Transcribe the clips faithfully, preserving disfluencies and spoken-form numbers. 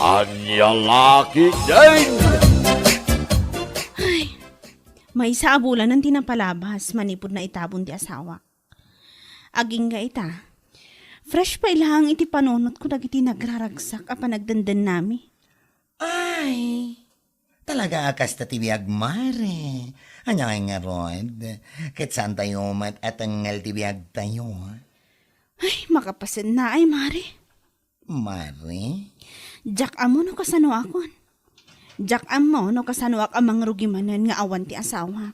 Ania la ketdin? Ay, maysa a bulanen ti napalabas manipud naitabon ti asawa. Agingga ita, fresh pay laeng iti panunotko dagiti nagraragsak a panagdendennami. Ay, talaga a kasta ti biag, mare. Ania ngay ngarud? Ket saantayo met a tengngel ti biagtayo? Ay, makapasennaay, mare. Mare? Diak ammo no kasanoakon. Diak ammo no kasanoak a mangrugi manen nga awan ti asawa.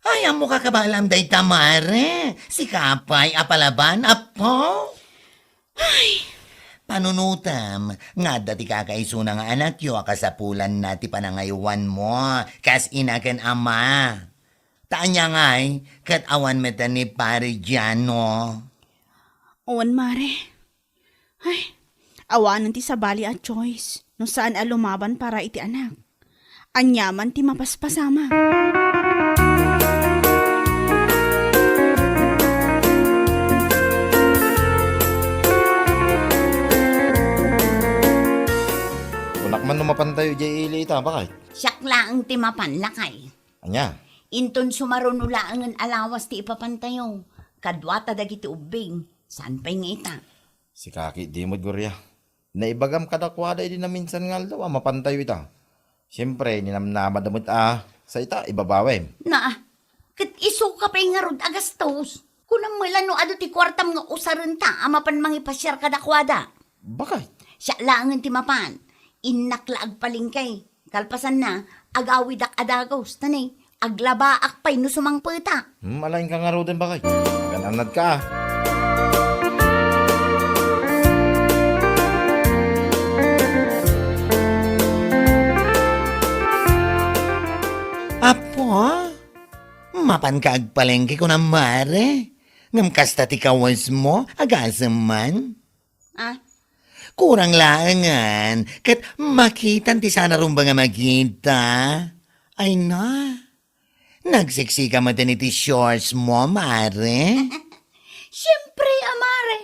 Ay, ammok a kabaelam dayta, mare. Sika pay a palaban, apo? Ay! Panunotem nga adda ti kakaisuna nga anakyo a kasapulanna ti panangaywanmo kas ina ken ama. Ta ania ngay, ket awan met ni Pare Giano? Wen, mare. Ay, awanen ti sabali a choice no saan a lumaban para iti anak. Aniaman ti mapaspasamak. Kunak man no mapantayo idiay ili ita, bakay? Siak laeng ti mapan, lakay. Ania? Inton sumaruno laengen a lawas ti ipapantayo, kaduata dagiti ubbing, saan pay nga ita? Sika ketdi met, Gloria. Naibagam kadakuada idi naminsan nga aldaw a mapantayo ita. Siempre, ninamnamada met a sa ita, ibabawem. Naa, ket isuka pay ngarud a gastos. Kunam met la no adu ti kuartam nga usarenta a mapan mangipasiar kadakuada. Bakay? Siak laengen ti mapan. Innak la agpalengke. Kalpasanna, agawidak a dagus, ta ne, aglabaak pay no sumangpetak. Hmm, alaenka ngaruden, bakay. Agan-annadka, a. Apo, mapanka agpalengke kunam, mare? Ngem kasta ti kawesmo, agasem man? Ah? Kurang laengen, ket makitan ti saan a rumbeng a makita. Ay na, nagseksika met iti shorts mo, mare? Siempre, a mare.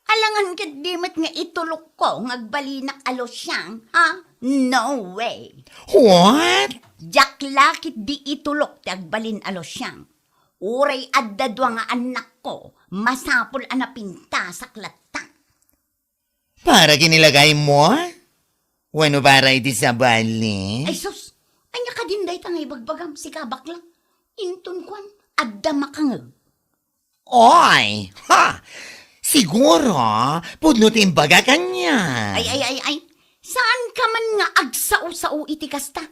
Alangan ketdi met nga itulokko nga agbalinak a losyang, ha? No way. What? Diak la ketdi itulok ti agbalin a losyang. Uray adda dua nga annakko, masapul a napintasak latta. Para ken ilagaymo? Wenno para iti sabali? Ay sus! Ania kadin dayta nga ibagbagam, sika bakla? Inton kuan, adda makangeg. Oy! Ha! Siguro, pudno ti imbagak ania. Ay, ay, ay, ay. Saanka man nga agsao-sao iti kasta?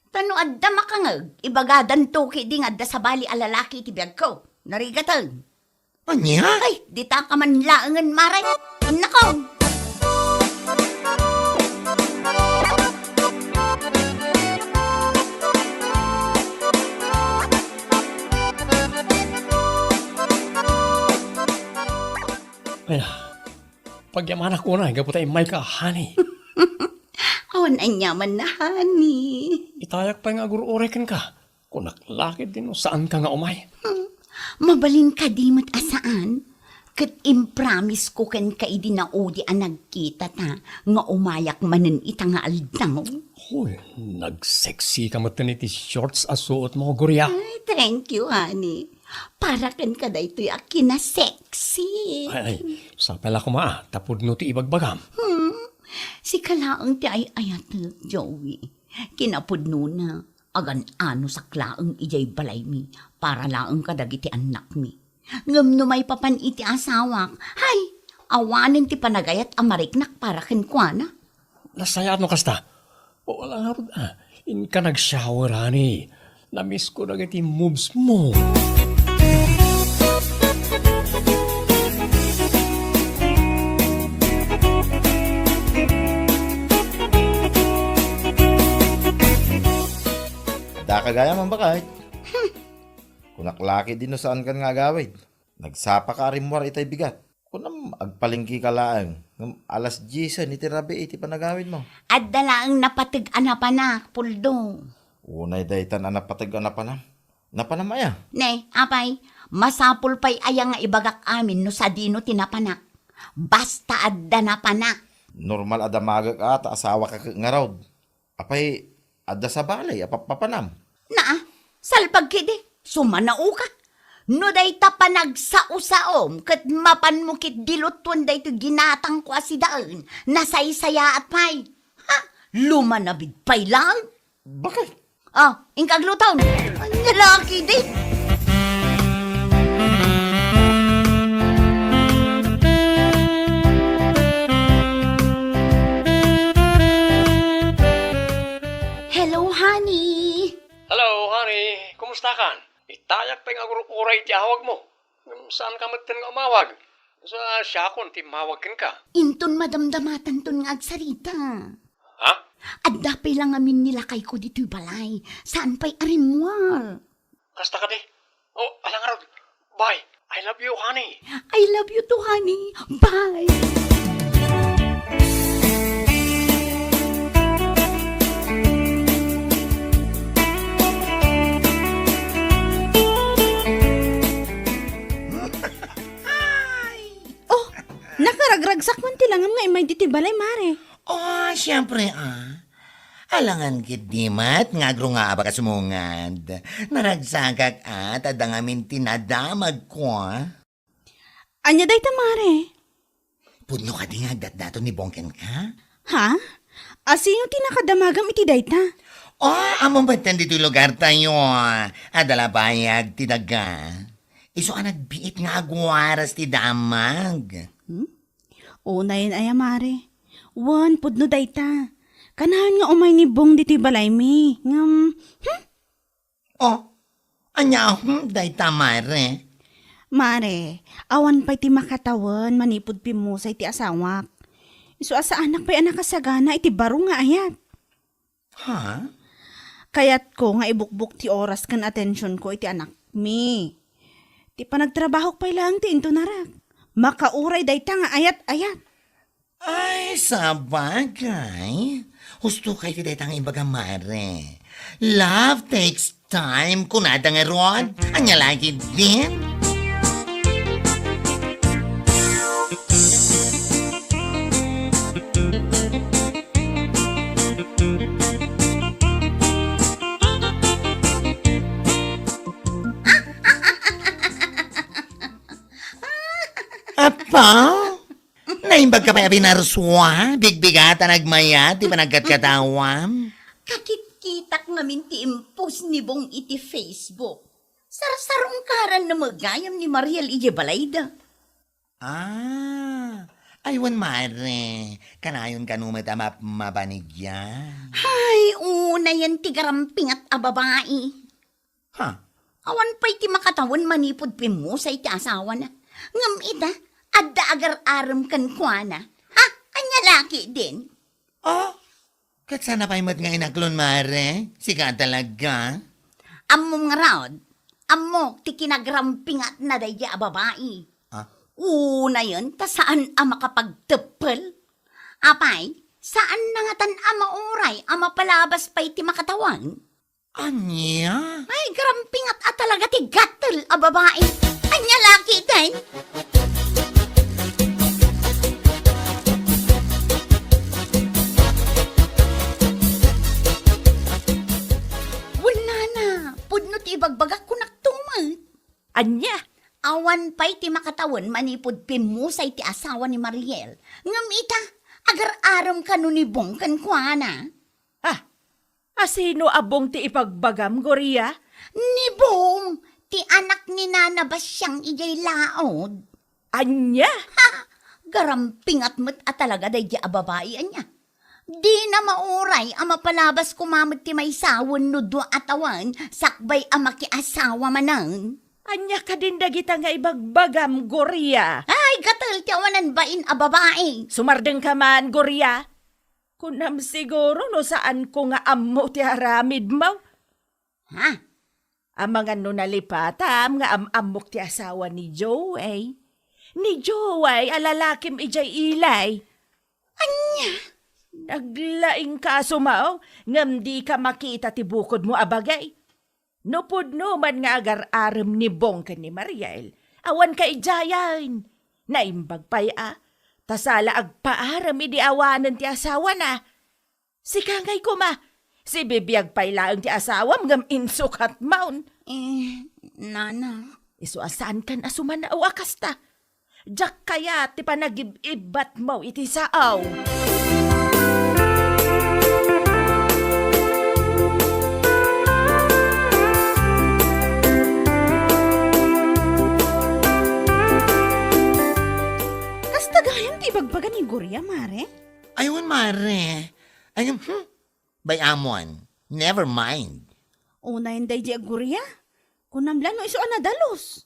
Ta no adda makangeg, ibagadanto ketdi nga adda sabali a lalaki iti biagko. Narigaten. Ania? Ay, ditaka man laengen, mare. Nako! Ay na, pagyamanak unay gapu ta immayka, honey. Awan aniamanna, honey. Itayak pay nga agur-uray kenka. Kunak la ketdi no saanka nga umay. Hmm. Mabalin kadi met a saan? Ket impromise ko kenka idi naudi a nagkitata nga umayak manen ita nga aldaw. Hoy, nagseksika met iti shorts a suotmo, Gloria. Ay, thank you, honey. Para kenka daytoy a kinasexy. Ay, ay, sapay la koma, ta pudno ti ibagbagam. Hmm. Sika laeng ti ay-ayatek, Joey. Kinapudnona, agan-anosak laeng idiay balaymi para laeng kadagiti annakmi. Ngem no maipapan iti asawak, hay, awanen ti panagayat a mariknak para kenkuana. Nasayaat no kasta. O, ala ngarud, ah, inka nag-shower, honey. Na-miss ko dagiti moves mo. Daka gayam, bakay. Hmm. Kunak la ketdi no saankan nga agawid. Nagsapaka a rimmuar itay bigat. Kunam, agpalengkeka laeng. Ngem alas diesen iti rabii ti panagawidmo. Adda laeng napateg a napanak, Puldo. Unay daytan a napateg a napanam. Napanam aya? Ne, apay, masapul pay aya nga ibagak amin no sadino ti napanak? Basta adda napanak. Normal a damagek a ta asawaka ket ngarud. Apay, adda sa balay a pappapanam? Naa, salbag ketdi, sumanaoka. No dayta panagsao-saom ket mapanmo ketdi lutuen daytoy ginatangko a sidaen, nasaysayaat pay. Ha? Lumanabid pay laeng. Bakit? Ah, inka aglutom. Ania la ketdi? Hello, honey. Hello, honey. Kumustakan? Itayak pay nga agur-uray ti awagmo. Ngem saanka metten nga umawag. Sa siakon ti immawag kenka. Inton madamdamatanton nga agsarita. Ha? Adda pay la ngamin ni lakayko ditoy balay. Saan pay a rimmuar. Kasta kadi? Oh, ala ngarud. Bye. I love you, honey. I love you too, honey. Bye. Oh, nakaragragsak man ti langam nga immay ditoy balay, Mare. Oh, siempre, ah. Alangan ketdi met nga agrungabak a sumungad. Naragsakak, ah, ta adda ngamin ti nadamagko, ah. Ania dayta, Mare? Pudno kadi nga agdatdaton ni Bong kenka? Ha? A, sino ti nakadamagam iti dayta? Oh, ammom metten ditoy lugartayo. Adda la bayag ti daga. Isu a nagbiit nga agwaras ti damag. Hmm? Unayen aya, Mare. Wen, pudno dayta. Kanayon nga umay ni Bong ditoy balaymi. Ngem, hmm? Oh, ania, hmm, dayta, Mare? Mare, awan pay ti makatawen manipud pimmusay ti asawak. Isu a saanak pay a nakasagana iti baro nga ayat. Ha? Kayatko nga ibukbok ti oras ken atensionko iti anakmi. Ti panagtrabahok pay laeng ti intunarak. Makauray dayta nga ayat-ayat. Ay, sabagay. Husto kay ti dayta nga imbagam, Mare. Love takes time, kunada ngarud. Ania la ketdin? Apa? Naimbag ka pay a binarsua? Bigbigatan agmayat ti panagkatkatawam? Kakitkitak ngamin ti impos ni Bong iti Facebook. Sarsarungkaran na gayam ni Mariel idiay balayda. Ah, ay wen, Mare, kanayon kano met a map-, mabanigyan. Hay, unayen ti garampingat a babai. Ha? Awan pay ti makatawen manipud pimmusay ti asawana. Ngem ita, adda agar-arem kenkuana. Ha? Ania la ketdin? Oh, ket sana pay met nga inaklon, Mare? Sika talaga? Ammom ngarud, ammok ti kinagarampingatna daydi a babai. Ah? Unayen ta saan a makapagteppel. Apay, saan na ngatan a mauray a mapalabas pay ti makatawen? Ania? Ay, garampingat a talaga ti gatel a babai. Ania la ketdin? Wen nana, pudno ti ibagbagak, kunak tumet. Ania? Awan pay ti makatawen manipud pimmusay ti asawa ni Mariel. Ngem ita, agar-arem kano ni Bong kenkuana. Ah, a sino a Bong ti ibagbagam, Gloria? Ni Bong, ti anak ni Nana Basiang idiay laod. Ania? Ha! Garampingat met a talaga daydi a babai, ania. Dina mauray a mapalabas koma met ti maysa wenno dua a tawen sakbay a makiasawa manen. Ania kadin dagita nga ibagbagam, Gloria? Ay, gatel ti awanan bain a babai. Sumardengka man, Gloria. Kunam siguro no saanko nga ammo ti aramidmo. Ha? Amangan no nalipatam nga am-ammok ti asawa ni Joey. Ni Joey a lalakim idiay ilay. Ania? Naglaingka a sumaw, ngem dika makita ti bukodmo a bagay. No pudno man nga agar-arem ni Bong ken ni Mariel, awanka idiayen. Naimbag pay a, Ta sala agpaarem idi awanen ti asawana. Sika ngay koma, sibibiag pay laeng ti asawam ngem insukatmon. Eh, nana. Isu a saankan a sumanaw a kasta. Diak kayat ti panagib-ibbatmo iti sao. Kasta gayam ti ibagbaga ni Gloria, mare? Ay, wen, mare. Ay, hmm? Bay-amon. Never mind. Unayen daydi a Gloria. Kunam la no isu a nadalus.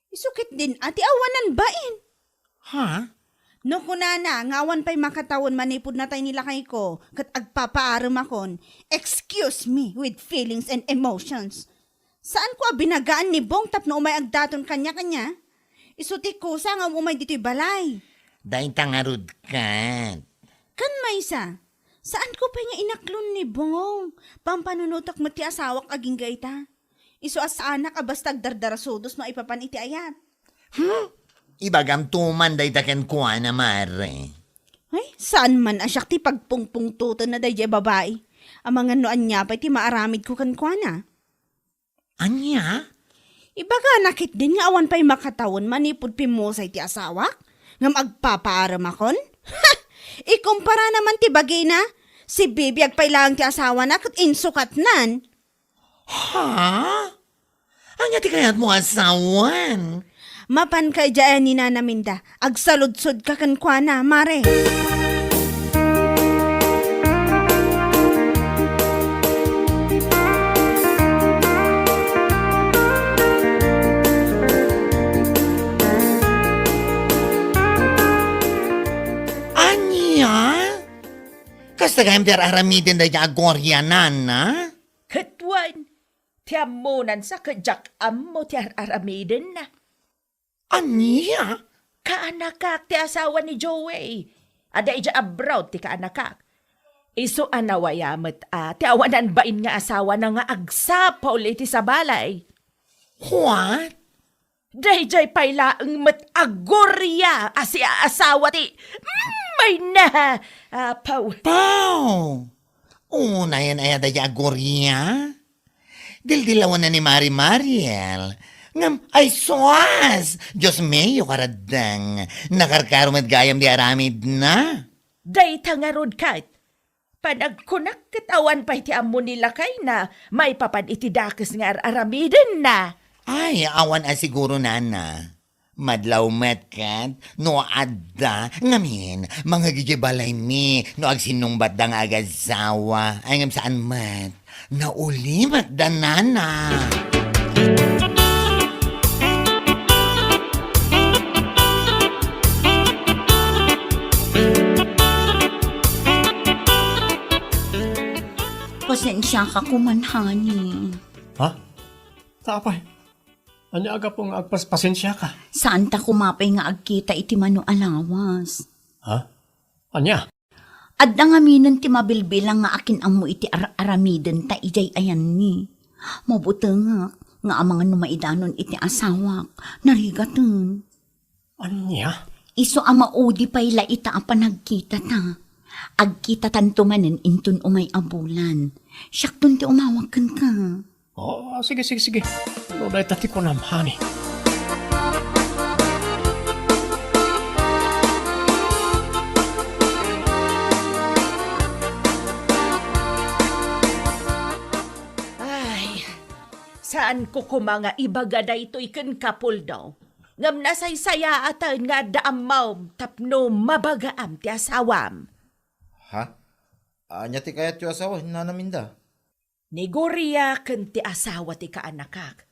Isu ketdin a ti awanan bain. Ha? No kunana nga awan pay makatawen manipud natay ni lakayko ket agpapaaremakon, excuse me with feelings and emotions. Saanko a binagaan ni Bong tapno umay agdaton kaniakania. Isu ti kusa nga um-umay ditoy balay. Dayta ngarud ket. Ken maysa, saanko pay nga inaklon ni Bong. Pampanunotek met ti asawak agingga ita. Isu a saanak a basta agdardarasudos maipapan iti ayat. Hmm? Ibagamto man dayta kenkuana, mare. Ay, saan man a siak ti pagpungpungtotenna daydiay babai. Amangan no ania pay ti maaramidko kenkuana. Ania? Ibagana ketdin nga awan pay makatawen manipud pimmusay ti asawak, ngem agpapaaremakon? Ha! Ikumpara naman ti bagina, sibibiag pay laeng ti asawana ket insukatnan. Ha? Ania ti kayatmo a sawen? Mapanka idiay ni Nana Minda. Agsaludsodka kenkuana, mare. Ania? Kasta gayam ti ar-aramiden dayta a Gloria, nana? Ket wen, ti ammonansa ket diak ammo ti ar-aramidenna. Ania? Kaanakak ti asawa ni Joey. Adda idiay abroad ti kaanakak. Isu a nawaya met a ti awanan bain nga asawana nga agsapul iti sabalay. What? Daydiay pay laeng met a Gloria a siaasawa ti, mm, mayna, Apo. Pau! Unayen aya daydiay a Gloria? Dildilawanna ni Mari Mariel. Ngem, ay sus! Dios mio, karaddeng. Nakarkaro met gayam di aramidna. Dayta ngarud ket, panagkunak ket awan pay ti ammo ni lakayna maipapan iti dakes nga ar-aramidenna. Ay, awan a siguro, nana. Madlaw met ket no adda, ngamin, mangngeg idiay balaymi no agsinnungbatda nga agasawa. Ay, ngem saan met. Naulimetda, nana. Pasensiaka koman, honey. Ha? Ta apay? Ania a gapu nga agpas-, pasensiaka? Saanta koma pay nga agkita iti mano a lawas. Ha? Ania? Adda ngaminen ti mabilbilang nga akin-ammo iti ar-aramidenta idiay ayanni. Mabutengak nga amangan no maidanon iti asawak, narigaten. Ania? Isu a maudi pay la ita a panagkitata. Agkitatanto manen inton umay a bulan. Siakton ti umawag kenka. Oh, sige, sige, sige. No dayta ti kunam, honey. Ay, saanko koma nga ibaga daytoy kenka, Poldo. Ngem nasaysayaaten nga adda ammom tapno mabagaam ti asawam. Ha? Ania ti kayatyo a sawen, Nana Minda? Ni Gloria ken ti asawa ti kaanakak.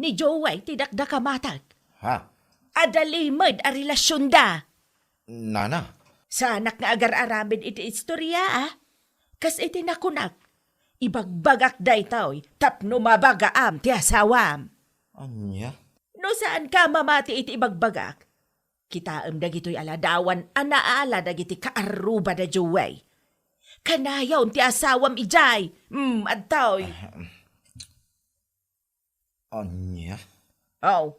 Ni Joey ti dakdakamatek. Ha? Adda limed a relasionda. Nana? Saanak nga agar-aramid iti istoria, a? Kas iti nakunak, ibagbagak daytoy tapno mabagaam ti asawam. Ania? No saanka a mamati iti ibagbagak, kitaem dagitoy a ladawan a naala dagiti kaarruba da Joey. Kanayon ti asawam idiay. Mm, adtoy. Ah, mm. Ania? Oh,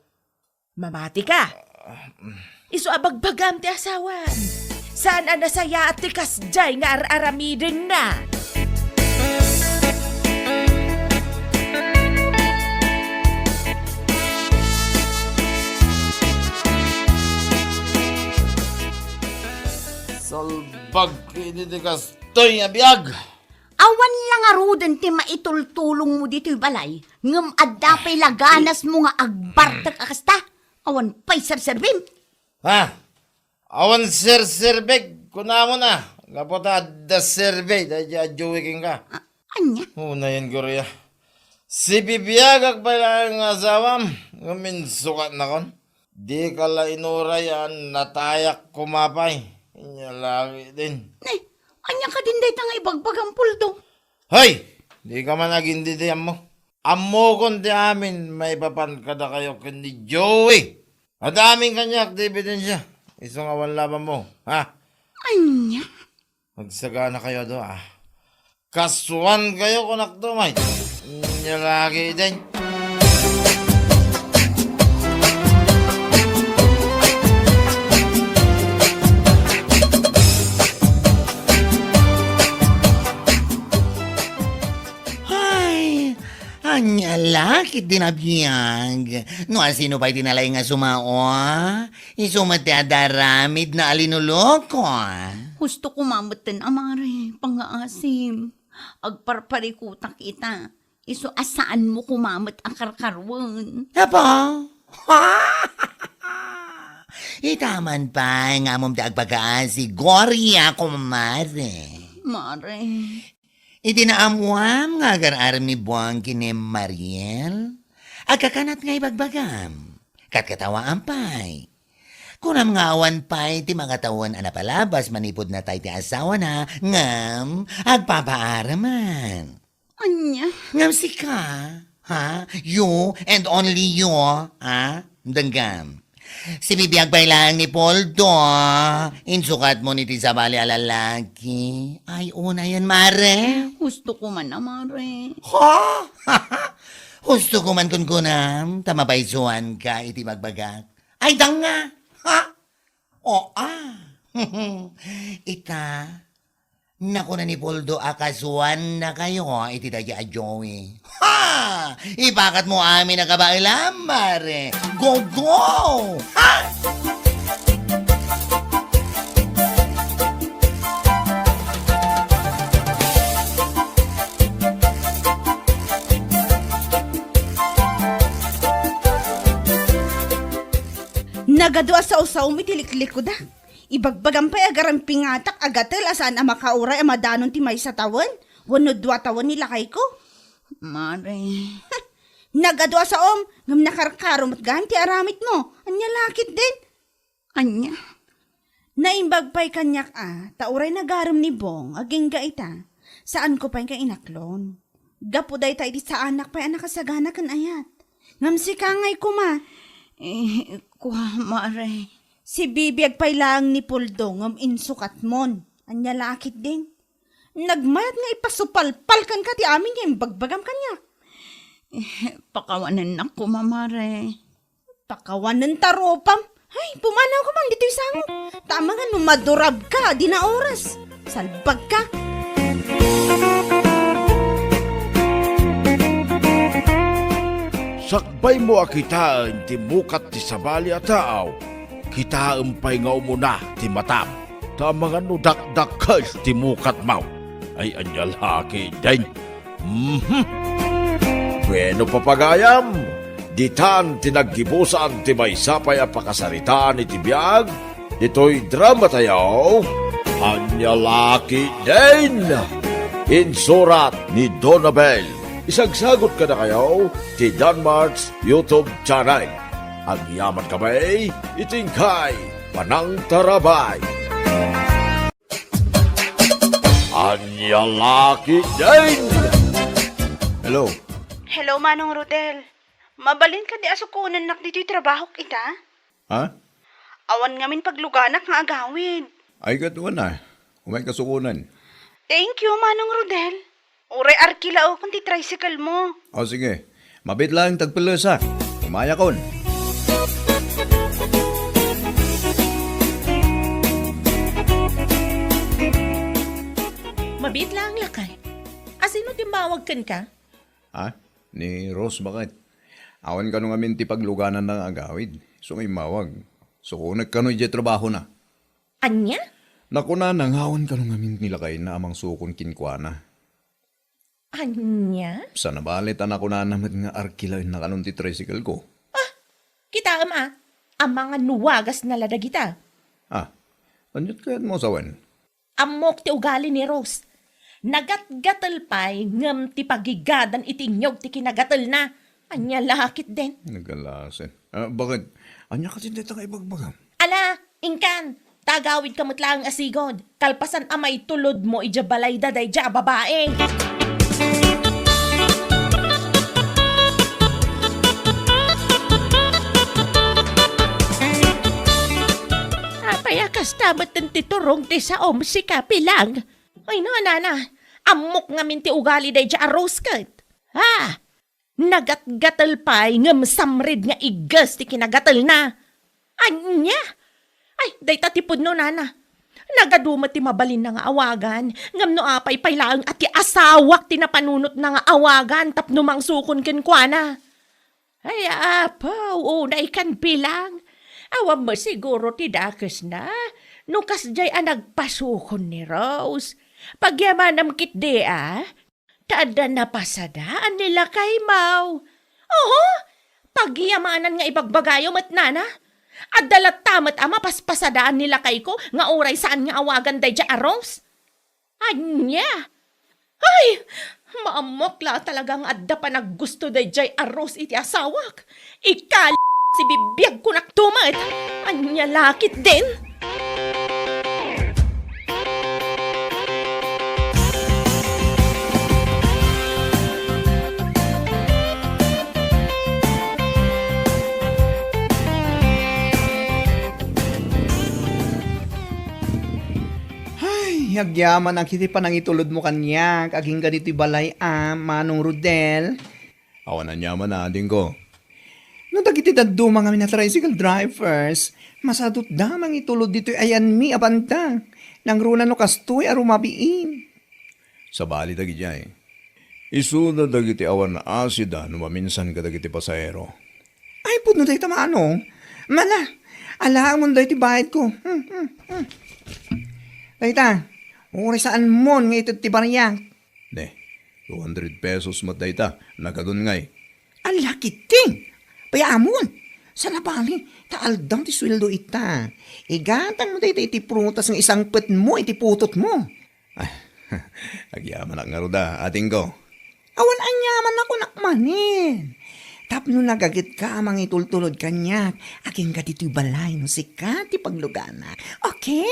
mamatika. Ah, mm. Isu a bagbagam ti asawam. Saan a nasayaat ti kasdiay nga ar-aramidenna. Salbag iti kastoy a biag. Awan la ngaruden ti maitultulongmo ditoy balay, ngem adda pay la ganasmo nga agbartek a kasta? Awan pay serserbim? Ha? Awan serserbek, kunamon a, gapu ta adda serbi daydi a Joey kenka. A-, ania? Unayen, Gloria. Sibibiagak pay laeng nga asawam, ngem insukatnakon. Dika la inuray a natayak koma pay. Ania la ketdin? Ne, ania ketdin dayta nga ibagbagam, Poldo? Hoy! Dika man agindidi, ammo. Ammokon ti amin maipapan kadakayo ken ni Joey. Adda amin kaniak ti ebidensia. Isu nga awan labanmo, ha? Ania? Agsaganakayo a dua. Kasuankayo, kunakto, may. Ania la ketdin? Ay, ania la ketdin a biag? No asino pay ti nalaing a sumao? Isu met ti adda aramidna a linuloko. Husto koma metten a, mare, pangngaasim. Agparparikutak ita. Isu a saanmo koma met a karkaruen. Apo? Ita man pay nga ammom ti agpakaasi, Gloria, kumare. Mare. Iti naammoam nga agar-arem ni Bong ken ni Mariel, agkakanat nga ibagbagam. Katkatawaam pay. Kunam nga awan pay ti makatawen a napalabas manipud natay ti asawana, ngem agpapaaraman. Ania? Ngem sika, ha? You and only you, ha? Denggam. Sibibiag pay laeng ni Poldo, insukatmon iti sabali a lalaki. Ay, unayen, mare. Husto koma a, mare. Ha? Husto koma kunkunam, ta mapaisuanka iti bagbagak. Ay, danga! Ha? O, a. Ita, nakuna ni Poldo a kasuannakayo iti daydi a Joey. Ha! Ipakatmo amin a kabaelam, mare. Go, go! Ha! Nagadu a saosaom iti liklikuda. Ibagbagam pay a garampingatak a gatel a saan a makauray a madanon ti maysa tawen wenno dua tawen ni lakayko. Mare. Nagadu a saom, ngem nakarkaro met gayam ti aramidmo. Ania la ketdin? Ania? Naimbag pay kaniak a, ta uray nagarem ni Bong, agingga ita. Saanko pay nga inaklon. Gapu dayta idi saanak pay a nakasagana ken ayat. Ngem sika ngay koma. Eh, kua, mare. Sibibiag pay laeng ni Poldo ngem insukatmon. Ania la ketdin? Nagmayat nga ipasupalpal kenka ti amin nga imbagbagam kaniak. Eh, pakawanennak koma, mare. Pakawanen ta rupam. Ay, pumanaw ka man ditoy sangok. Ta amangan no madurabka, di na oras. Salbagka. Sakbaymo a kitaen ti mukat ti sabali a tao, kitaem pay nga umuna ti matam. Ta amangan no dakdakkel ti mukatmo. Ay, ania la ketdin? Mhm. Bueno, papagayam, ditan ti naggibusan ti maysa pay a pakasaritaan iti biag ditoy dramatayo, Ania la ketdin? Insurat ni Donabel. Isagsagut kadakayo ti Danmart's YouTube channel. Agyaman kami iti inkay panangtarabay. Ania la ketdin? Hello. Hello, Manong Rodel. Mabalin kadi a sukonennak ditoy trabahok ita? Ha? Awan ngamin pagluganak nga agawid. Ay, ket wen a. Umayka sukonen. Thank you, Manong Rodel. Uray arkilaokon ti tricycle mo. O, sige. Mabiit laeng tagpellesa. Umayakon. Biit laeng, lakay. Asino ti immawag kenka? Ha? Ni Rose, baket. Awan kano ngamin ti paglugananna nga agawid. Isu nga immawag. Sukonek kano idiay trabahona. Ania? Nakunana nga awan kano ngamin ni lakayna a mangsukon kenkuana. Ania? Sana bale ta nakunana met nga arkilaenna kanon ti tricycle ko. Ah, kitaem a, amangan no wagasna la dagita. Ah, aniat kayatmo a sawen? Ammok ti ugali ni Rose. Nagatgatel pay ngem ti pagigadan iti inyog ti kinagatelna. Ania la ketdin? Nagalasen. Ah, baket? Ania kadi dayta nga ibagbagam? Ala, inkan, ta agawidka met laeng a sigud, kalpasan a maitulodmo idiay balayda daydiay a babai. Apay a kasta met ti turong ti saom, sika, Pilang? Ay, no, nana, ammok ngamin ti ugali daydiay a Rose ket. Ah, nagatgatel pay ngem samrid nga igges ti kinagatelna. Ania? Ay, dayta ti pudno, nana. Nagadu met ti mabalinna nga awagan, ngem no apay pay laeng a ti asawak ti napanunotna nga awagan tapno mangsukon kenkuana. Ay, apo, unay kan, Pilang. Awan met siguro ti dakesna no kasdiay a nagpasukon ni Rose. Pagyamanam ketdi a, ta adda napasadaan ni lakaymo. Oho, pagyamanan nga ibagbagayo met, nana. Adda latta met a mapaspasadaan ni lakayko nga uray saan nga awagan daydiay a Rose. Ania? Ay, maammok la talaga nga adda panaggusto daydiay a Rose iti asawak. Ikal-, si bibiagkonakto met. Ania la ketdin? Ay, agyamanak iti panangitulodmo kaniak agingga ditoy balay a, Manong Rodel. Awan aniaman a, adingko. No dagiti dadduma ngamin a tricycle drivers, masatutda mangitulod ditoy ayanmi a banda. Nangruna no kastoy a rumabiin. Sabali dagidiay. Isuda dagiti awan asida no maminsan kadagiti pasahero. Ay, pudno dayta, Manong. Mala, alaamon daytoy bayadko. Hmm, hmm, hmm. Dayta, uray saanmon nga ited ti bariak. Ne, two hundred pesos met dayta, nagadun ngay. Ala, kiting! Payaamon! Sana bali, ta aldaw ti sueldo ita. Igatangmo dayta iti prutas nga isangpetmo iti putotmo. Ah, agyamanak ngarud a, adingko. Awan aniaman a kunak manen. Tapno nagagetka a mangitultulod kaniak, agingga ditoy balay no sika ti pagluganak. Okay?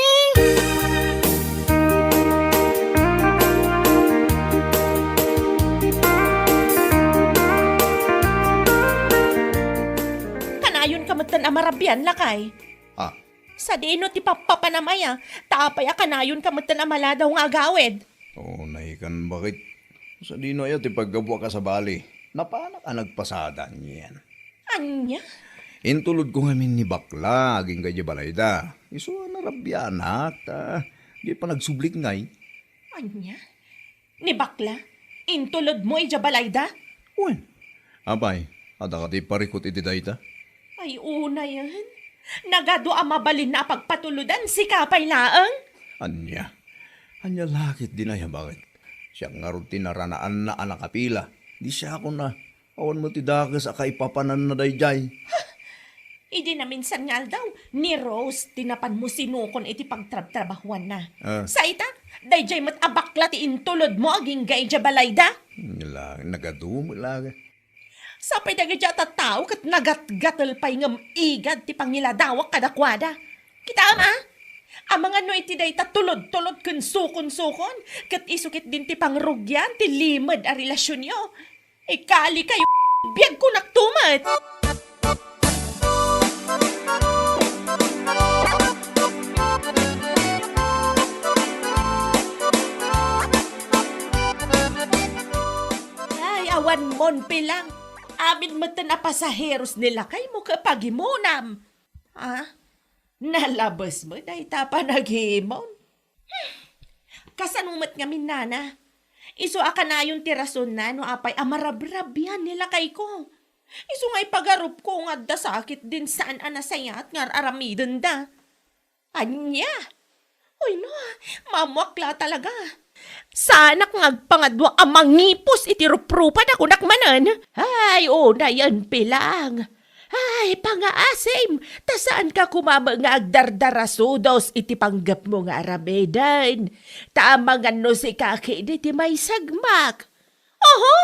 Kanayonka metten a marabian, lakay. Ah, Sadino ti pappapanam aya, ta apay a kanayonka metten a maladaw nga agawid? O, naikan, baket. Sadino aya ti paggapuak a sabali? Napanak a nagpasada anian. Ania? Intulodko ngamin ni bakla agingga idiay balayda. Isu a narabianak, ta di panagsublik ngay. Ania? Ni bakla? Intulodmo idiay balayda? Wen, apay, adda kadi parikut iti dayta? Ay, unayen. Nagadu a mabalinna a pagpatulodan, sika pay laeng. Ania? Ania la ketdin aya, baket? Siak ngarud ti naranaanna a nakapila. Di siakon a, awan met ti dakes a kaipapananna daydiay. Idi naminsan nga aldaw, ni Rose ti napanmo sinukon iti pagtrabtrabahuanna. Ah. Sa ita, daydiay met a bakla ti intulodmo agingga idiay balayda. Nila, nagadu met la. Sapay dagiti a tattao ket nagatgatel pay ngem igad ti pangiladawak kadakuada. Kitaem a? Amangan no iti dayta tulod-tulod ken sukon-sukon, ket isu ketdin ti pangrugian ti limed a relasionyo. Ikali kayo, biagkonak tumet. Ay, awan mon, Pilang. Amin metten a pasaheros ni lakaymo ket pagimonam. Ah, nalabes mo dayta panagimon. Hmm. Kasano met ngamin, nana? Isu a kanayon ti rasonna no apay a marabrabian ni lakayko. Isu nga ipagarupko nga adda sakitdin saan a nasayaat nga ar-aramidenda. Ania? Ay na, maammoak la talaga. Saanak nga agpangadua a mangipos iti ruprupada kunak manen. Ay, unayen, Pilang. Ay, pangaasim, ta saanka koma met nga agdardarasudos iti panggepmo nga aramiden. Ta amangan no sika ketdi ti maisagmak. Oho!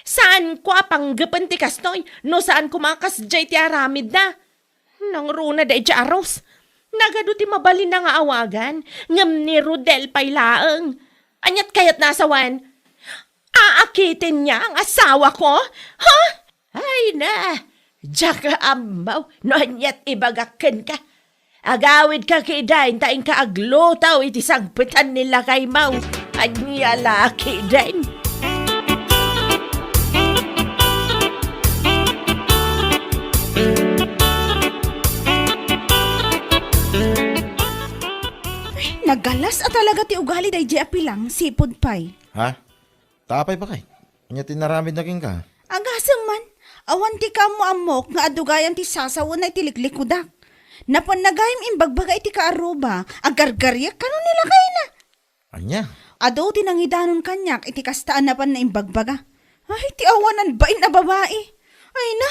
Saanko a panggepen ti kastoy, no saan koma a kasdiay ti aramidna. Nangruna daydiay a Rose. Nagadu ti mabalinna nga awagan, ngem ni Rodel pay laeng. Aniat kayatna a sawen? Aakiten niya ang asawa ko? Ha? Ay na, diak ammo no aniat ibagak kenka. Agawidka ketdin ta inka agluto iti sangpetan ni lakaymo. Ania la ketdin? Nagalas a talaga ti ugali daydiay a Pilang, sipud pay. Ha? Ta apay, baket? Ania ti inaramidna kenka? Agasem man, awan ti kaammo-ammok nga adu gayam ti sasawenna iti liklikudak. Napanna gayam imbagbaga iti kaarruba, agargariek kano ni lakayna. Ania? Adu ti nangidanon kaniak iti kasta a napanna imbagbaga. Ay, ti awanan bain a babai. Ay na,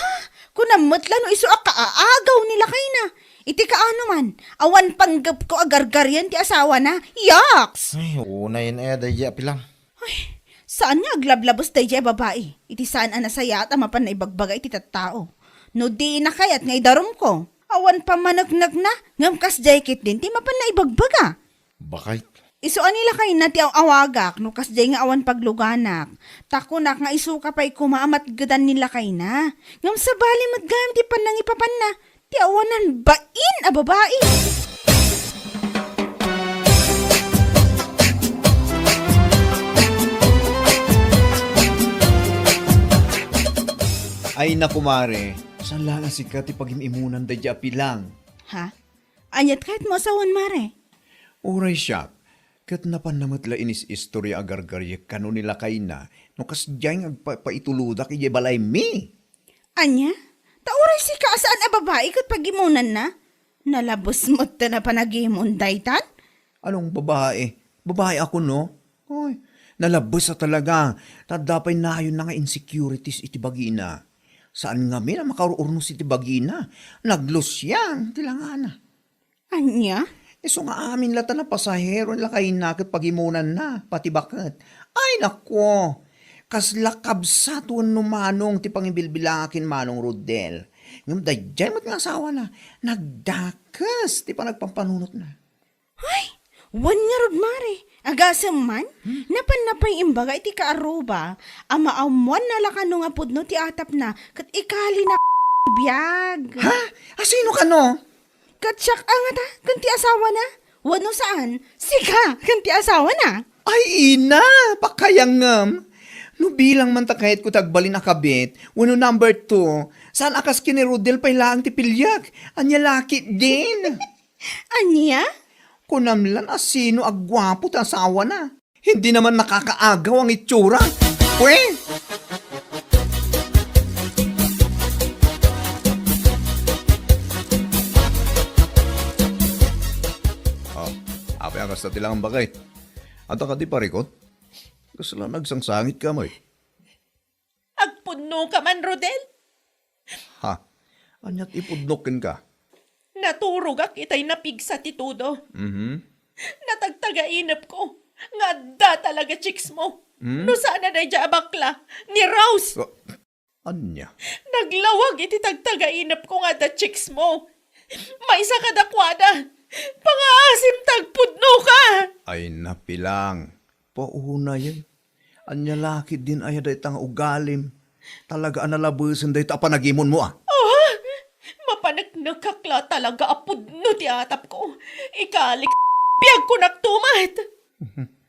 kunam met la no isu a kaaagaw ni lakayna. Iti kaano man, awan panggepko a gargarian ti asawana. Yaks! Ay, unayen aya daydiay a Pilang. Ay, saan nga aglablabes daydiay a babai iti saan a nasayaat a mapanna ibagbaga iti tattao. No dina kayat nga idarumko, awan pammaneknekna, ngem kasdiay ketdin ti mapanna ibagbaga. Baket. Isu a ni lakayna ti aw-awagak no kasdiay nga awan pagluganak. Ta kunak nga isuka pay koma a matgedan ni lakayna. Ngem sabali met gayam ti pannangipapanna. Ti awanan bain a babai. Ay, naku, mare, saan la nga sika ti pagim-imunan daydiay a Pilang? Ha? Aniat kayatmo a sawen, mare? Uray siak, ket napanna met la inis-istoria a gargariek kano ni lakayna no kasdiay nga agpapaitulodak idiay balaymi. Ania? Ta uray sika a saan a babai ket pagimonanna? Nalabes met ta napan agimon daytan? Anong babai? Babai ako, no? Oy, nalabes a talaga. Ta adda pay nayonna nga insecurities iti bagina. Saan ngamin a makaur-urnos iti bagina. Naglusiang ti langana. Ania? Isu nga amin la ta napasahero ni lakayna ket pagimonanna, pati baket. Ay, naku! Kasla kabsat wenno manong ti pangibilbilak ken Manong Rodel. Ngem daydiay met nga asawana, nagdakes ti panagpampanunotna. Ay, wen ngarud, mare, agasem man, napanna pay imbaga iti kaarruba a maammoanna la kano nga pudno ti atapna ket ikalina biag. Ha? Asino kano? Ket siak a ngata ken ti asawana? Wenno saan, sika ken ti asawana? Ay, ina, pakayangem. No bilang man ta kayatko ti agbalin a kabit, wenno number two, saan a kas ken ni Rodel pay laeng ti piliek? Ania la ketdin? Ania? Kunam lan a sino a guapo ti asawana. Hindi naman nakakaagaw ang itsura. Pwe! Oh, apay a kasta ti langam, baket? Adda kadi parikut? Kasla nagsangsangitka met. Agpudnoka man, Rodel? Ha? Ania ti ipudnok kenka? Naturogak itay napigsa ti todo. Mhm. Natagtagainepko nga adda talaga chicks mo. Hmm? No saan a daydiay a bakla, ni Rose. Wa-, ania? Naglawag iti tagtagainepko nga adda chicks mo. Maysa kadakuada. Pangaasim ta agpudnoka. Ay, napilang. Paunay, eh. Ania la ketdin aya dayta nga ugalim? Talaga a nalabesen dayta a panagimonmo, a. Ah! Mapaneknekak la talaga a pudno ti atapko. Ikalik, biagko naktumat.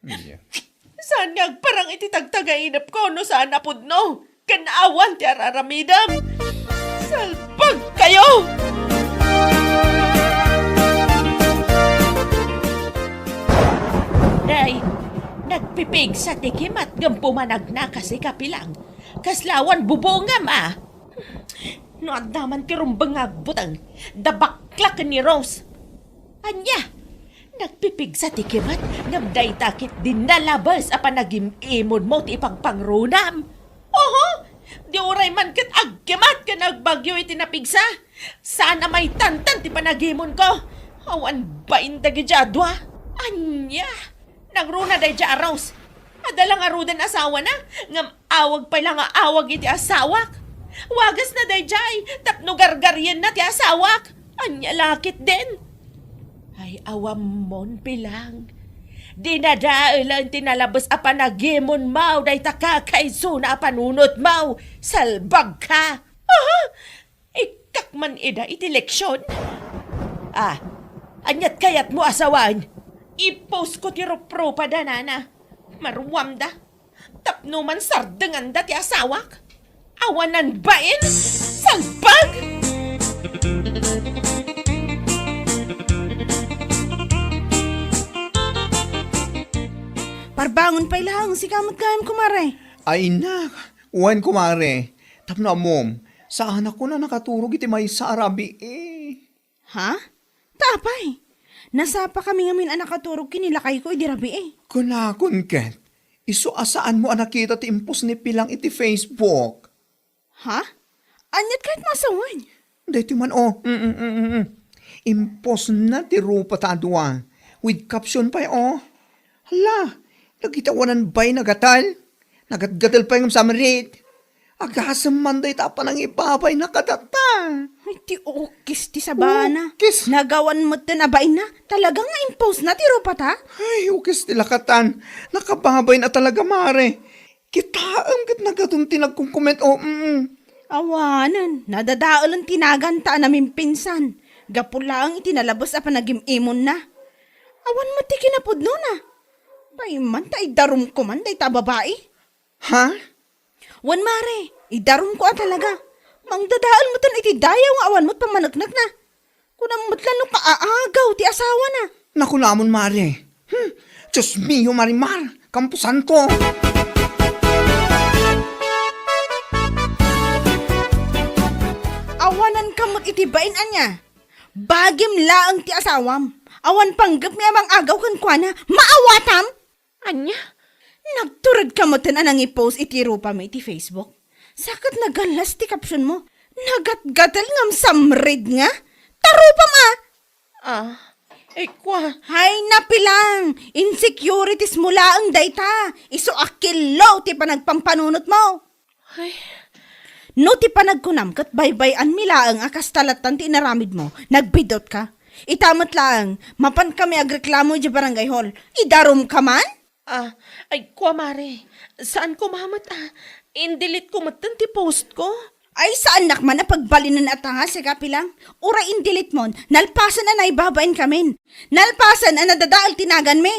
Ania? Saan nga agparang iti tagtagainepko no saan a pudno? Ken awan ti ar-aramidem. Salbag kayo! Day, Nagpipigsa ti kimat ngem pumanagna kasi, Kapilang. Kasla awan bubongam, a. No adda man ti rumbeng nga agbuteng, da baklaken ni Rose. Ania? Nagpipigsa ti kimat ngem dayta ketdi nalabes a panagim-imonmo ti ipagpangrunam. Oho! Di uray man ket agkimat ken agbagyo iti napigsa. Saan a maitantan ti panagimonko. Awan bain dagiti a dua. Ania? Nangruna daydiay a Rose. Adda la ngaruden asawana, ngem awag pay la nga awag iti asawak. Wagasna daydiay tapno gargarienna ti asawak. Ania la ketdin? Ay, awammon, Pilang. Dinadaelen ti nalabes a panagimonmo dayta kakaisuna a panunotmo. Salbagka! Aha! Ikkak man ida iti leksion. Ah, aniat kayatmo a sawen? I-postko ti ruprupada, nana. Maruamda. Tapno man sardenganda ti asawak. Awanan bain. Salbag! Parbangon pay laeng, sika met gayam, kumare. Ay, nak. Wen, kumare. Tapno ammom, saanak a nakaturog iti maysa a rabii. Ha? Ta apay? Nasapakami ngamin a nakaturog ken ni lakayko idi rabii. Kunakon ket, isu a saanmo a nakita ti impost ni Pilang iti Facebook. Ha? Aniat kayatmo a sawen? Daytoy man, o. Mm, mm, mm, mm. Impostna ti rupata a dua. With caption pay, o. Hala, dagiti awanan bain a gatel. Nagatgatel pay ngem samrit. Agasem man dayta a panangibabayna kadata. Ay, ti ukis ti sabana. Ukis. Nagawan metten a bainna. Talaga nga impostna ti rupata? Ay, ukis ti lakatan. Nakababayna talaga, mare. Kitaem ket nagadun ti nagkomkomment, o, mm. Awanen, nadadaelen ti naganta a namimpinsan. Gapu laeng iti nalabes a panagim-imonna. Awan met ti kinapudnona. Pay man ta idarumko man dayta a babai. Ha? Wen, mare, idarumko a talaga. Mangdadael metten iti dayaw nga awan met pammaneknekna. Kunam met la no kaagaw ti asawana. Nakunamon, mare. Hmm. Dios mio, Marimar, Kamposanto. Awananka met iti bain ania. Bagim laeng ti asawam. Awan panggepmi a mangagaw kenkuana. Maawatam? Ania? Nagturedka metten a nangipost iti rupami iti Facebook? Sa ket nagallas ti captionmo. Nagatgatel ngem samrit nga? Ta rupam a! Ah, ikua. Hay, napilang! Insecurities mo laeng dayta. Isu a killo ti panagpampanunotmo. Ay. No ti panagkunam ket baybay-anmi laeng a kasta lattan ti inaramidmo, nagbidutka. Ita met laeng, mapankami agreklamo idiay barangay hall. Idarumka man? Ah, ay, kua, mare. Saan ko mamet, ah. Indelete ko metten ti post ko. Ay, saannak man a pagbalinen a tanga, sika, Pilang. Uray indelete mon, nalpasen a naibabain kamin. Nalpasen a nadadael ti naganmi.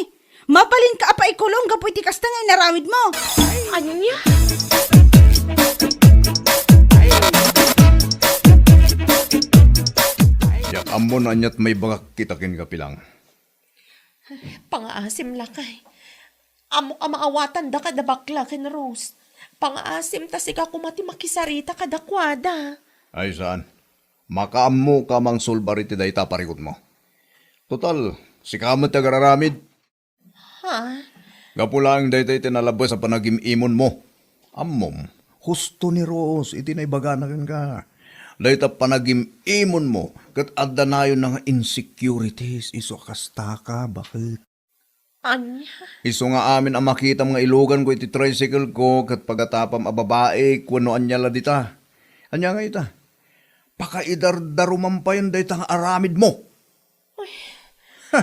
Mabalinka a paikulong gapu iti kasta nga inaramidmo. Ania? Diak ammo no aniat maibagak ita kenka, Pilang. Pangaasim, lakay. Ammok a maawatanda kada bakla ken Rose. Pangaasim ta sika koma ti makisarita kadakuada. Ay, saan. Makaammoka a mangsulbar iti dayta a parikutmo. Total, sika met ti agraramid. Ha? Gapu laeng dayta iti nalabes a panagim-imonmo. Ammom, husto ni Rose iti naibagana kenka. Dayta panagim-imonmo ket adda nayonna nga insecurities isu a kastaka, baket. Ania? Isu nga amin a makitam nga iluganko iti tricycle ko ket pagatapam a babaik wenno ania la dita. Ania nga ita? Pakaidardarumam payen dayta nga aramidmo. Uy. Ha,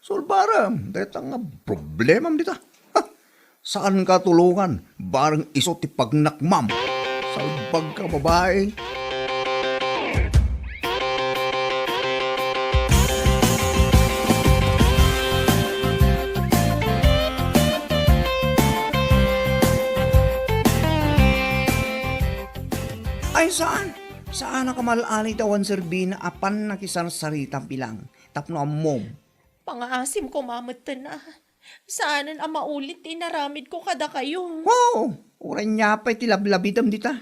sulbarem dayta nga problemam dita. Ha, saanka tulongan, bareng isu ti pagnakmam. Salbagka, babai. Ay, saan? Saanak a mal-alay ta awan serbina a pannakisarsarita, Pilang, tapno ammom. Pangaasim koma metten a. Saanen a maulit ti inaramidko kadakayo. Wow! Uray nia pay ti lablabidem dita.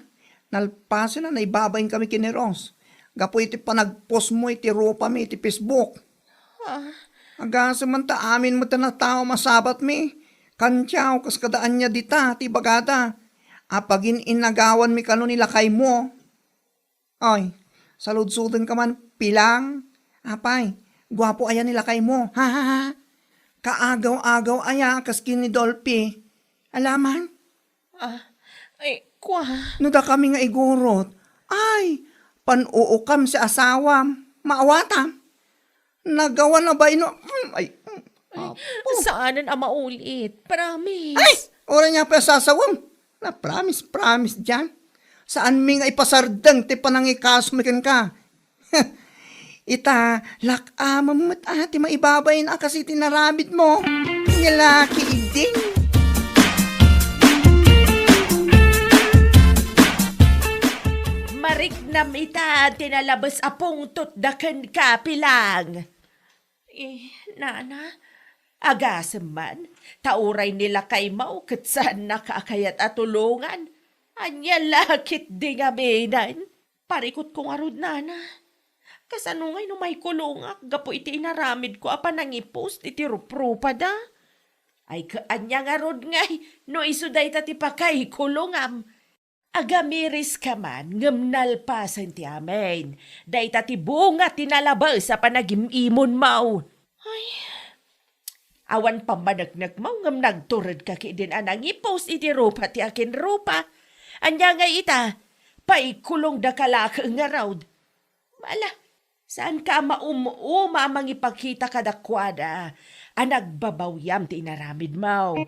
Nalpasen a naibabain kami ken ni Rose gapu iti panagpostmo iti rupami iti Facebook. Ah. Agasem man ta amin met a natawem a sabatmi. Kantiaw kas kada ania dita ti ibagada. Apagin-inagawanmi kano ni lakaymo. Ay, saludsodenka man, Pilang. Apay, guapo aya ni lakaymo. Ha, ha, ha. Kaagaw-agaw aya kas ken ni Dolphy. Alaman? Ah, ay, kua. No dakami nga igurot, ay, pan-uukam ti asawam. Maawatam. Nagawa na ba ino? Mm, ay, mm, apo. Saanen a maulit. Promise. Ay! Uray nia pay a sasawem. Na promise, promise diay. Saanmi nga ipasardeng ti panangikasomi kenka. Ita, lak-amem met a ti maibabain a kas iti inaramidmo. Nia laki idi. Mariknam ita ti nalabes a pungtotda kenka, Pilang. Eh, nana, agasem man, ta uray ni lakaymo ket saannaka a kayat a tulongan. Ania la ketdi ngamin? Parikutko ngarud, nana. Kasano ngay no maikulongak gapu iti inaramidko a panangipost iti ruprupada? Ay, ket ania ngarud ngay no isu dayta ti pakaikulongam? Agamiriska man, ngem nalpasen ti amin. Dayta ti bunga ti nalabes a panagim-imonmo. Ay, awan pammaneknekmo, ngem nagturedka ketdin a nangipost iti rupa ti akinrupa. Ania ngay ita? Paikulongdaka laeng ngarud. Ala, saanka a maum-uma a mangipakita kadakuada a nagbabawiam ti inaramidmo.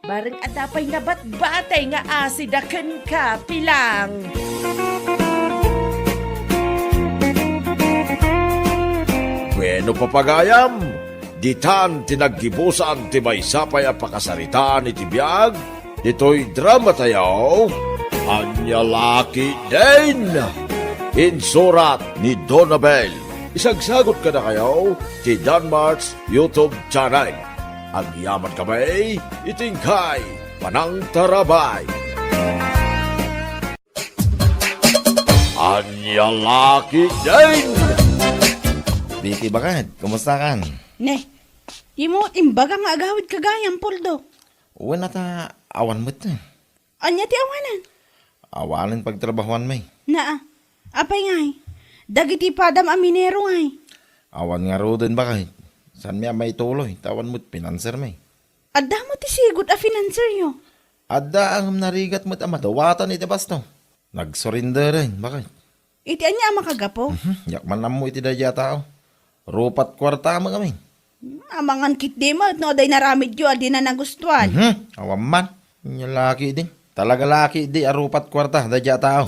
Bareng adda pay nabatbatay nga asida kenka, Pilang. Bueno, papagayam, ditan ti naggibusan ti maysa pay a pakasaritaan iti biag ditoy dramatayo, Ania Laki Din! Insurat ni Donabel. Isagsagot kadakayo ti Danmart's YouTube channel. Agyaman kami iti inkay panangtarabay. Ania Laki Din! Vicky, bakit? Kumusta kan? Ne, imo imbaga nga agawid ka gayam, Poldo. Wen, ata awan met. Ania ti awanan? Awanen pagtrabahoanmi. Naa. Apay ngay? Dagiti padam a minero ngay? Awan ngaruden, bakit? Saanmi a maituloy, ta awan met finansermi. Adda met ti sigud a finanseryo? Adda, ngem narigat met a madawatan iti basto. Nagsurrenderen, bakit? Iti ania a makagapu? Mhm, diak man ammo iti daydiay a tao. Rupa't kuarta met ngamin. Hmm, amangan ketdi met no adda inaramidyo a dina nagustuan. Mhm, awan man. Ania laki di. Talaga laki di a rupa't kuarta daydiay a tao.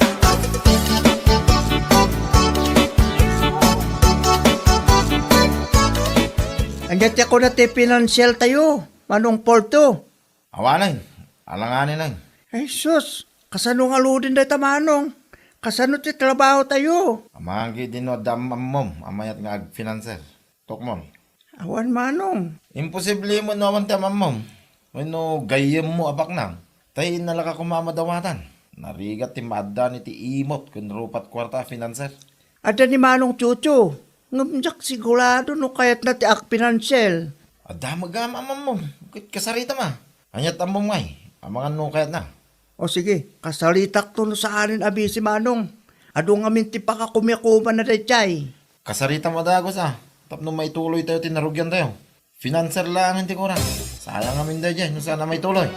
Ania ti kuna ti pinansialtayo, Manong Poldo? Awanen, alanganen. Ay sus, kasano ngaruden dayta, Manong? Kasano ti trabahotayo? Amangan ketdi no adda am-ammom a mayat nga agfinanser. Tukmol. Awan, Manong. Imposible met no awan ti am-ammom wenno gayyemmo a baknang. Tay innalaka koma a madawatan. Narigat ti maaddan iti imot ken rupa't kuarta a finanser. Adda ni Manong Chucho, ngem diak sigurado no kayatna ti agpinansial. Adda met gayam am-ammom, ket kasaritam a. Ania't ammom ngay, amangan no kayatna. O sige, kasaritakto no saanen a bisi, Manong. Adu ngamin ti pakakumiakumanna daydiay. Kasaritam a dagus a, tapno maituloytayo ti narugiantayo. Finanser laengen ti kurak. Sayang ngamin daydiay no saan a maituloy.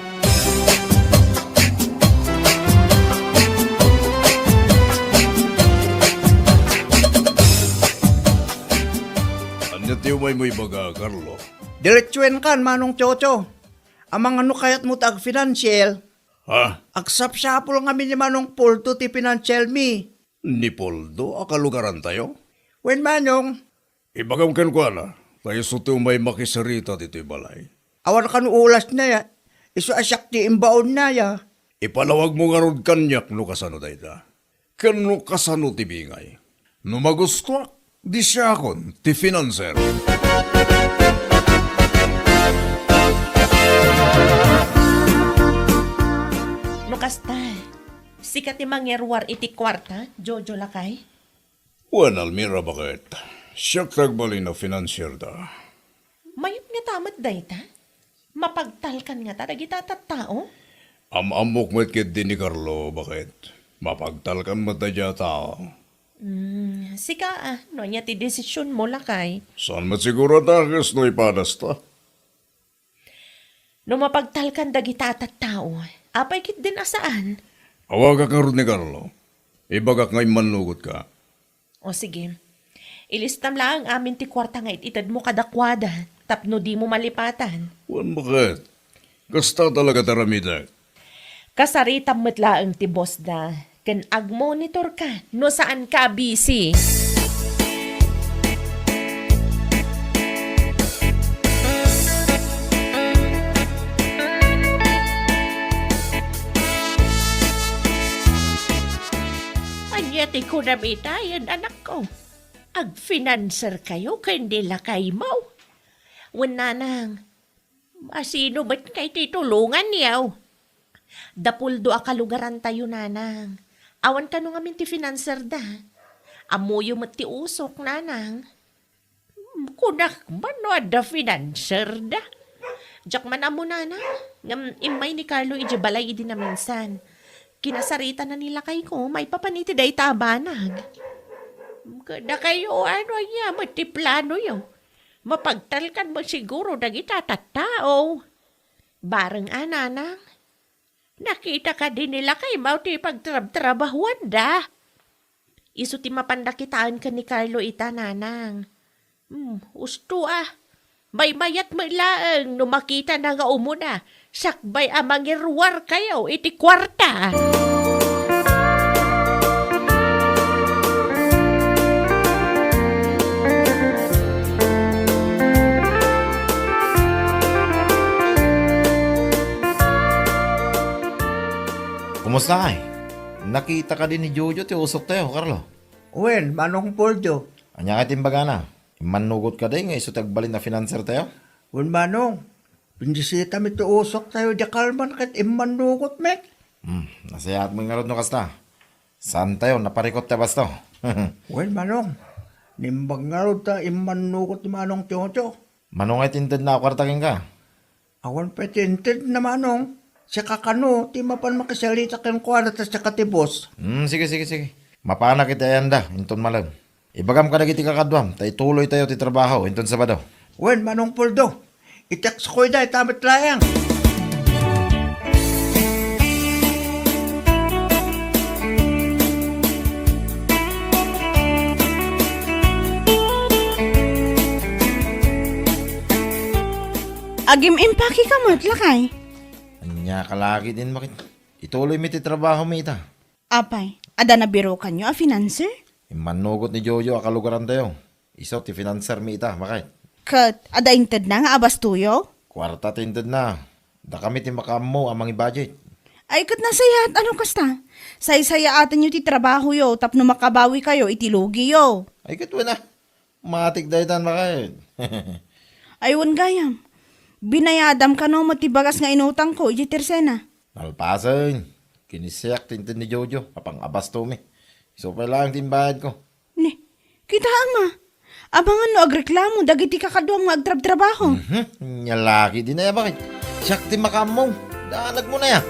Ania ti umaymo ibaga, Carlo? Diretsuenkan, Manong Chocho. Amangan no kayatmo ti agfinansial. Ha? Agsapsapul ngamin ni Manong Poldo ti pinansialmi. Ni Poldo a kalugarantayo? Wen, Manong. Ibagam kenkuana, ta isu ti umay makisarita ditoy balay. Awan kano ulasna ya. Isu a siak ti imbaonna ya. Ipalawagmo ngarud kaniak no kasano dayta. Ken no kasano ti bingay. No magustuak, di siakon ti finanser. Ket ti mangiruar iti kuarta, Jojo lakay? Wen, Almira, baket. Siak ti agbalin a financier da. Mayat ngata met dayta? Mapagtalkan ngata dagita tattao? Am-ammok met ketdi ni Carlo, baket. Mapagtalkan met dayta a tao. Hmm, sika, ah, no ania ti desisionmo, lakay? Saan met siguro ta, kas no ipadasta? No mapagtalkan dagita a tattao, apay ketdin a saan? Awagak ngarud ni Carlo. Ibagak nga immannugotka. O sige. Ilistam laeng amin ti kuarta nga it-itedmo kadakuada tapno dimo malipatan. Wen, baket. Kasta talaga ti aramidek. Kasaritam met laeng ti boss da, ken agmonitor ka no saan ka a busy. Ania ti kunam itayen, anakko? Agfinanser kayo ken ni lakaymo? Wen, nanang, asino met ngay ti tulonganyo? Da Puldo a kalugarantayo, nanang. Awan kano ngamin ti finanser da. Ammoyo met ti usok, nanang. Hmm, kunak man no adda finanser da. Diak man ammo, nanang, ngem immay ni Carlo idiay balay idi naminsan. Kinasaritana ni lakayko maipapan iti dayta a banag. Kadakayo, ano aya met ti planoyo? Mapagtalkan met siguro dagita tattao. Bareng a, nanang. Nakita kadi ni lakaymo ti pagtrabtrabahuanda? Isu ti mapanda kitaen ken ni Carlo ita, nanang. Hmm, usto a. Maymayat met laeng no makitana nga umuna, sakbay a mangiruarkayo iti kuarta. Kumusta, ay? Nakita kadi ni Jojo ti usoktayo, Carlo? Wen, Manong Poldo. Ania kadi ti imbagana? Immannugot kadi nga isu ti agbalin a finansertayo? Wen, Manong. Pinisitami ti usoktayo idiay Calman ket immannugot met. Hmm, nasayaat met ngarud no kasta. Saantayo naparikut ti abasto. Wen, Manong. Naimbag ngarud ta immannugot ni Manong Jojo. Mano ngay ti intedna a kuarta kenka? Awan pay ti intedna, Manong. Sika kano ti mapan makisalita kenkuana ta sika ti boss. Hmm, sige, sige, sige. Mapanak iti ayanda, inton malem. Ibagam kadagiti kakaduam, ta ituloytayo ti trabaho inton Sabado. Wen, Manong Poldo. I-text ko ida, ita met laeng. Agim-impake ka met, lakay? Ania ka lagi din, bakit? Ituloy mi ti trabaho mi ita. Apay, adda nabirukanyo a financer? Immannugot ni Jojo a kalugarantayo. Isu ti financer mi ita, bakit? Ket adda intedna nga abastoyo? Kuarta ti intedna. Dakami ti makaammo a mangi-budget. Ay, ket nasayaat a no kasta. Saysayaatenyo ti trabahoyo tapno makabawikayo iti lugiyo. Ay, ket wen a. Matik daytan, bakit? Ay, wen gayam. Binayadam kano met ti bagas nga inutangko idiay tersena. Nalpasen. Kinisiak ti inted ni Jojo a pang-abastomi. Isu pay laeng ti imbayadko. Ni, kitaem a. Amangan no agreklamo dagiti kakaduam nga agtrabtrabaho. Mhm. Nia laki di na ya, bakit? Siak ti makaammo. Danagmo na ya.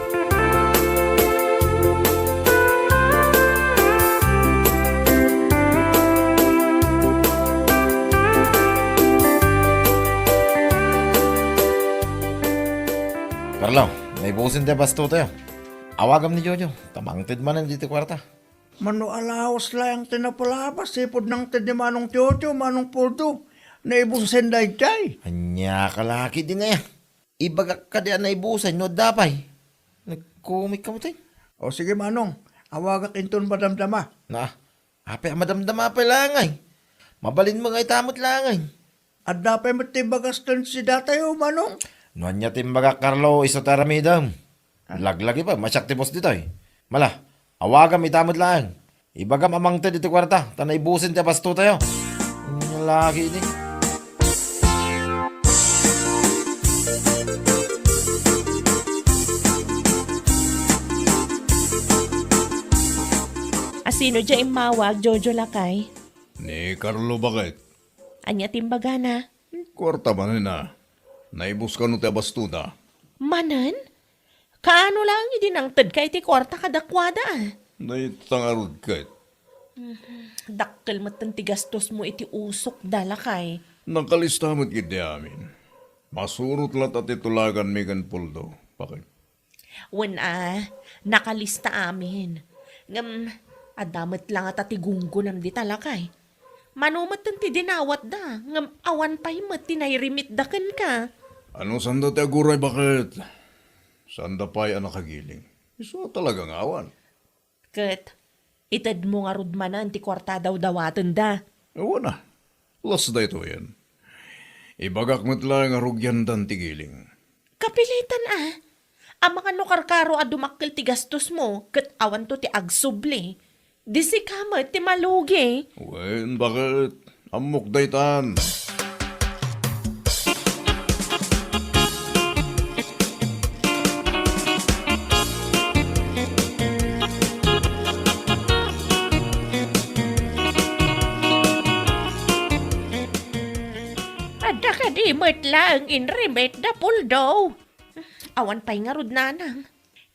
Carlo, naibusen ti abasto tayo. Awagam ni Jojo, ta mangted manen diti kuarta. Mano a lawas laeng ti napalabas, ipud nangted ni Manong Jojo, Manong Poldo. Naibusen daydiay. Ania ka laki di na ya. Ibagak kadi a naibusen no adda pay. Nagkumit ka mo, tay. O sige, Manong. Awagak inton madamdama. Na, apay a madamdama pay langay. Mabalin mo nga ita met langay. Adda pay met ti bagas ken sidatayo, Manong. No ania ti imbagak, Carlo, isu ti aramidem. Ah. Laglagi pay, masiak ti boss ditoy. Mala, awagam ita met laeng. Ibagam a mangted iti kuarta, ta naibusen ti abasto tayo. Ania laki ini. Sino diay immawag, Jojo lakay? Ni Carlo, baket. Ania ti imbagana? Kuarta manen a. Naibus kano ti abastona? Manen? Kaano laeng idi nangtedka iti kuarta kadakuada? Dayta ngarud ket. Dakkel metten ti gastosmo iti usokda, lakay. Nakalista met ketdi amin. Masurot latta ti tulaganmi ken Poldo, baket. Wen a, nakalista amin. Ngem, adda met la ngata ti gunggonam dita, lakay. Mano metten ti dinawatda, ngem awan pay met ti nairimitda kenka. Ano sanda ti aguray, baket? Sanda pay a nakagiling. Isu talaga nga awan. Ket itedmo ngarud manen ti kuarta a dawdawatenda. Awan a. Las daytoyen. Ibagak met laeng a rugiandan ti giling. Kapilitan a. Amangan no karkaro a dumakkel ti gastosmo ket awanto ti agsubli. Di sika met ti malugi. Wen, baket? Ammok daytan. Adda kadi met laeng inrimit da Poldo? Awan pay ngarud, nanang.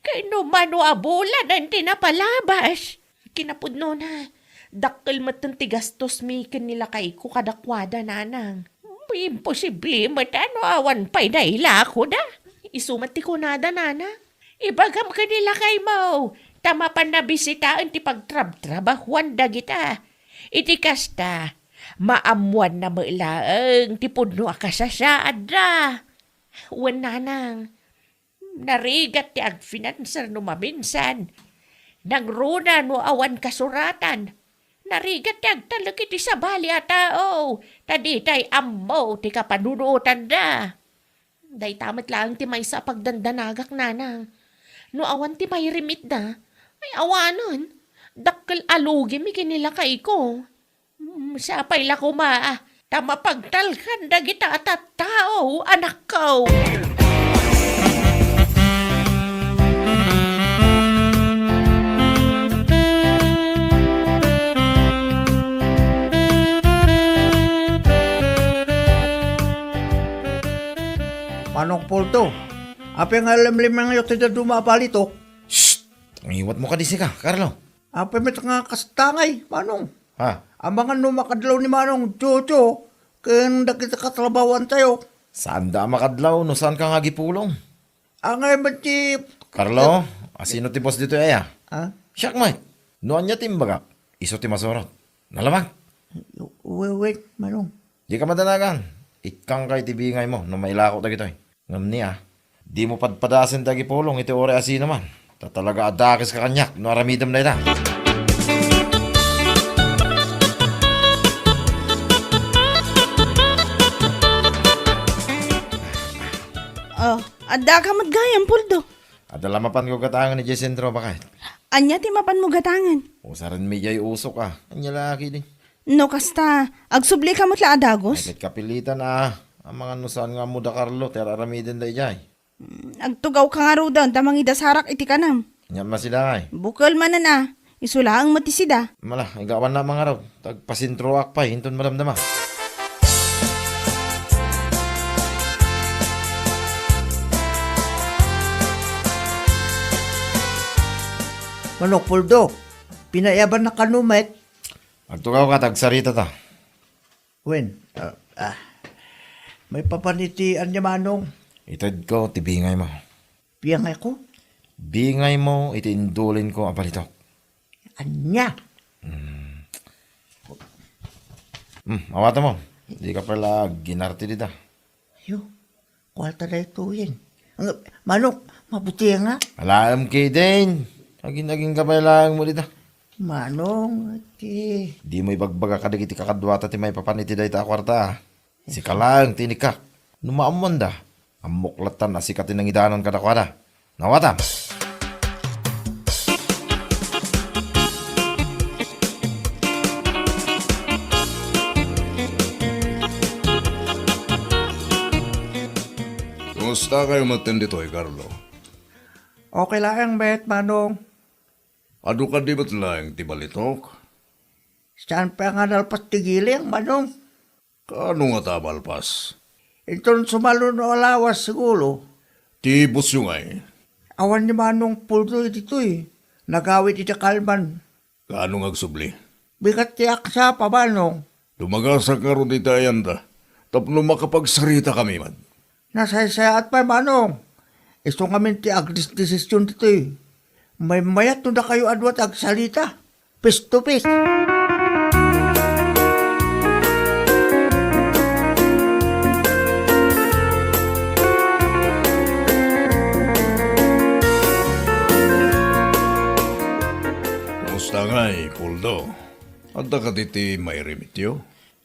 Ken no mano a bulanen ti napalabas. Kinapudnona, dakkel metten ti gastosmi ken ni lakayko kadakuada, nanang. Imposible met a no awan pay nailakoda. Isu met ti kunada, nanang. Ibagam ken ni lakaymo, ta mapanna bisitaen ti pagtrabtrabahuan dagita. Iti kasta, maammuanna met laeng ti pudno a kasasaadda. Wen, nanang, narigat ti agfinanser no maminsan. Nangruna no awan kasuratan. Narigat ti agtalek iti sabali a tao, ta ditay ammo ti kapanunotanda. Dayta met laeng ti maysa a pagdandanagak, nanang. No awan ti mairimitda, ay awanen, dakkel a lugimi ken ni lakayko. Mm, sapay la koma, ah, ta mapagtalkan dagita a tattao, anakko. Manong Poldo, apay nga limlimangyo ti dadduma a balitok? Shh! Angiwatmo kadi sika, Carlo. Apay met nga kasta ngay, Manong? Ha? Amangan no makadlaw ni Manong Jojo ken dagiti katrabahoantayo. Saanda a makadlaw no saanka nga agipulong. Angay met ti Carlo, asino ti boss ditoy aya? Ha? Siak met. No ania ti imbagak, isu ti masurot. Nalabag. Wait, wait, Manong. Dika madanagan. Ikkangka iti bingaymo no mailako dagitoy. Ngem ni, ah, dimo padpadasen ti agipulong iti uray a sinoman. Ta talaga a dakeska kaniak no aramidem dayta. Oh, addaka met gayam, Poldo. Adda la mapanko gatangen idiay sentro, baket. Ania ti mapanmo gatangen? Usarenmi idiay usok, ah. Ania la, kidi? No kasta, agsublika met la a dagus? Ay, ket kapilitan, ah. Amangan no saan nga ammo da Carlo ti ar-aramidenda idiay. Mm, agtugawka ngaruden ta mangidasarak iti kanam. Ania met sida ngay? Bukel manen a, isu laeng met ti sida. Mala, igawanna mangarud. Tagpasentroak pay inton madamdama. Manok Poldo, pinaiyabanna kano met? Agtugawka ta agsaritata. Wen, ah, ah. Maipapan iti ania, Manong? Itedko ti bingaymo. Bingayko? Bingaymo iti indulinko a balitok. Ania? Hmm. Hmm, awatanmo. Dika pay la aginarte dita. Ayo, kuarta daytoyen. Ang, Manong, mabuti nga. Alaem ketdin. Agin-agingga pay laeng mo dita. Manong, ti. Dimo ibagbaga kadagiti kakaduata ti maipapan iti dayta a kuarta, ah. Sika laeng ti inikkak. No maammoanda, ammok lattan a sika ti nangidanan kadakuada. Nawatam. Kumusta kayo metten ditoy, Carlo? Okay laeng met, Manong. Adu kadi met laeng ti balitok? Saan pay nga nalpas ti giling, Manong? Kaano ngata a malpas? Inton sumalo no alawas, siguro. Ti busyo ngay? Awan ni Manong Puldo ditoy. Nagawid iti kalman. Kaano nga agsubli? Bigat ti aksapa, Manong. Dumagasak ngarud iti ayanda tapno makapagsaritakami met. Nasaysayaat pay, Manong. Isu ngamin ti agdesdesision ditoy. Maymayat no dakayo a dua ti agsalita. Face to face. Kumusta ngay, Puldo? Adda kadi ti mairemityo?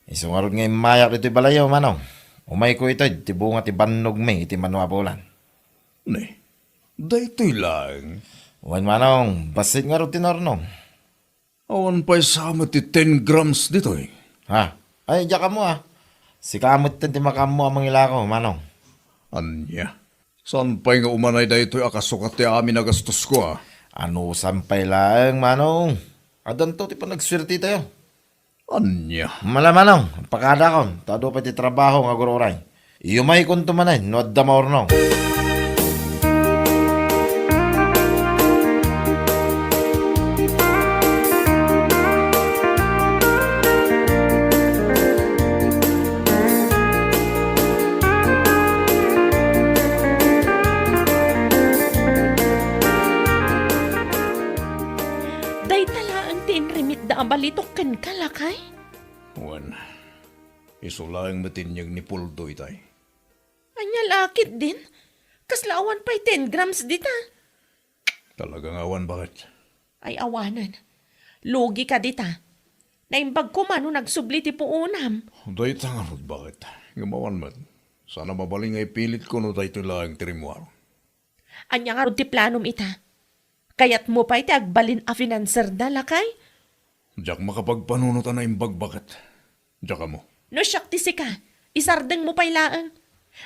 Isu ngarud nga immayak ditoy balayyo, Manong. Umayko ited ti bunga ti bannogmi iti mano a bulan. Ne, daytoy laeng? Wen, Manong, bassit ngarud ti naurnong. Awan pay sa met ti ten grams ditoy. Ha? Ay, diak ammo, a. Sika metten ti makaammo a mangilako, Manong. Ania? Saan pay nga umanay daytoy a kasukat ti amin a gastosko, a? Anusan pay laeng, Manong. Addanto ti panagsuertetayo. Ania? Mala, Manong, pakadakon, ta adu pay ti trabaho nga agur-uray. Iyumaykonto manen no adda maurnong. Dayta laeng ti inremitda a balitok kenka, lakay? Wen, isu laeng met ti inyeg ni Puldo itay. Ania la ketdin? Kasla awan pay ten grams dita. Talaga nga awan, baket. Ay, awanen. Lugi ka dita. Naimbag koma no nagsubli ti puonam. Dayta ngarud, baket. Ngem awan met. Saan a mabalin nga ipilitko no daytoy laeng ti rimmuar. Ania ngarud ti planom ita? Kayatmo pay ti agbalin a finanserda, lakay? Diak makapagpanunot a naimbag, baket. Diak ammo. No siak ti sika, isardengmo pay laeng.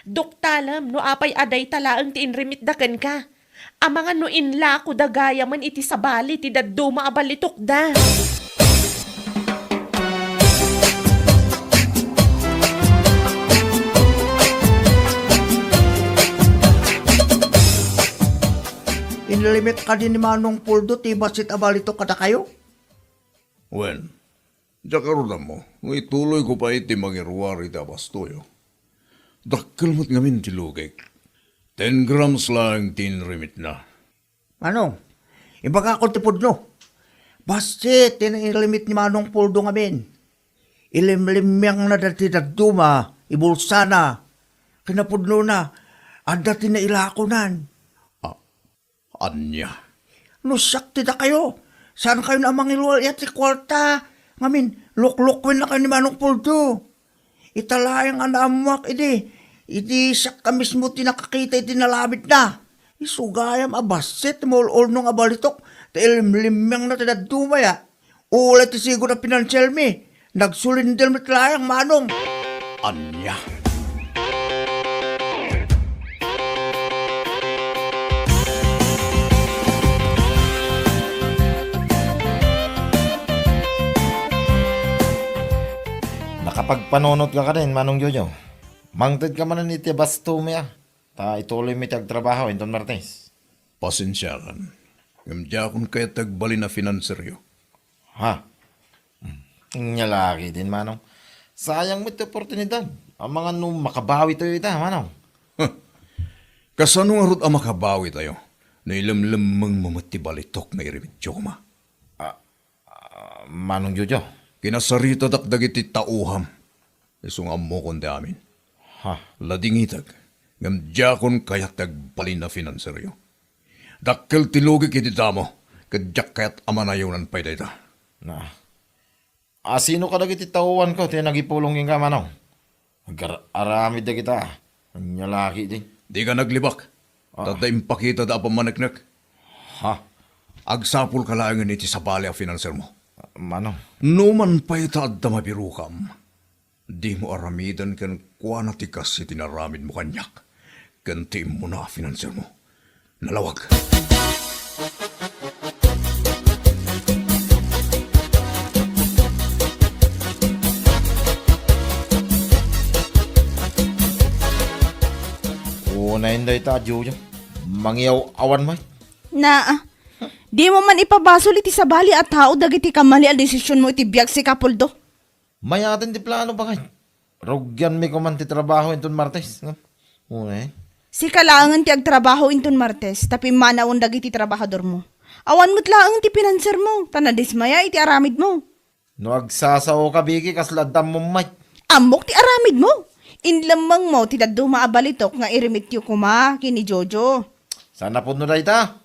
Duktalem no apay a dayta laeng ti inremitda kenka. Amangan no inlakoda gayamen iti sabali ti dadduma a balitokda. Inlimit kadi ni Manong Puldo ti bassit a balitok kadakayo? Wen, diak ngarud ammo no ituloyko pay ti mangiruar iti abastoyo. Dakkel met ngamin ti lugik. Ten grams laeng ti inremitna. Manong, ibagakon ti pudno. Bassit ti inlimit ni Manong Puldo ngamin. Ilimlimmiangna dati dadduma, ibulsana. Kinapudnona, adda ti nailakonan. A-, ania? No siak ti dakayo, saankayon a mangilual-iat ti kuarta. Ngamin, luklukuennakayo ni Manong Puldo. Ita laeng a naammoak idi, idi siak a mismo ti nakakita iti nalamidna. Isu gayam a bassit ti maul-ulnong a balitok, ta ilimlimmiangna ti dadduma ya. Ulay ti sigud a pinansielmi, nagsulindel met laeng, Manong. Ania? Nakapagpanunot ka kadin, Manong Jojo. Mangted ka manen iti bastomi, a. Ta ituloymi ti agtrabaho inton Martes. Pasensiakan. Ngem diakon kayat ti agbalin a finanseryo. Ha? Hmm. Ania la ketdin, Manong. Sayang met ti oportunidad. Amangan no makabawitayo ita, Manong. Huh. Kasano ngarud a makabawitayo no ilemlemmengmo met ti balitok nga iremityo koma? Ah, ah, Manong Jojo. Kinasaritadak dagiti taoam. Isu nga ammokon ti amin. Ha? Ladingitek, ngem diakon kayat ti agbalin a finanseryo. Dakkel ti lugik iti damo, ket diak kayat a manayonan pay dayta. Na. A, sino kadagiti taoanko ti nagipulong kenka, Manong? Agar-aramid dagita. Ania la ketdin? Dika naglibak. Ah. Ta adda impakitada a pammaneknek. Ha? Agsapulka laengen iti sabali a finansermo. Manong. Numan pay ta adda mabirokam, dimo aramiden kenkuana ti kas iti naramidmo kaniak ken ti immuna a finansermo. Nalawag. Inday ta, Jojo. Mangiyaw-awan met. Naa. Dimo man ipabasol iti sabali a tao dagiti kamali a desisionmo iti biag, Kapuldo. Mayaten ti plano, baket. Rugianmi koman ti trabaho inton Martes, no? Uy. Sika laengen ti agtrabaho inton Martes, ta pimmanawen dagiti trabahadormo. Awan met laeng ti finansermo, ta nadismaya iti aramidmo. No agsasaoka, Vicky, kasla adda ammom met. Ammok ti aramidmo. Inlemmengmo ti dadduma a balitok nga iremityo koma ken ni Jojo. Saan a pudno dayta?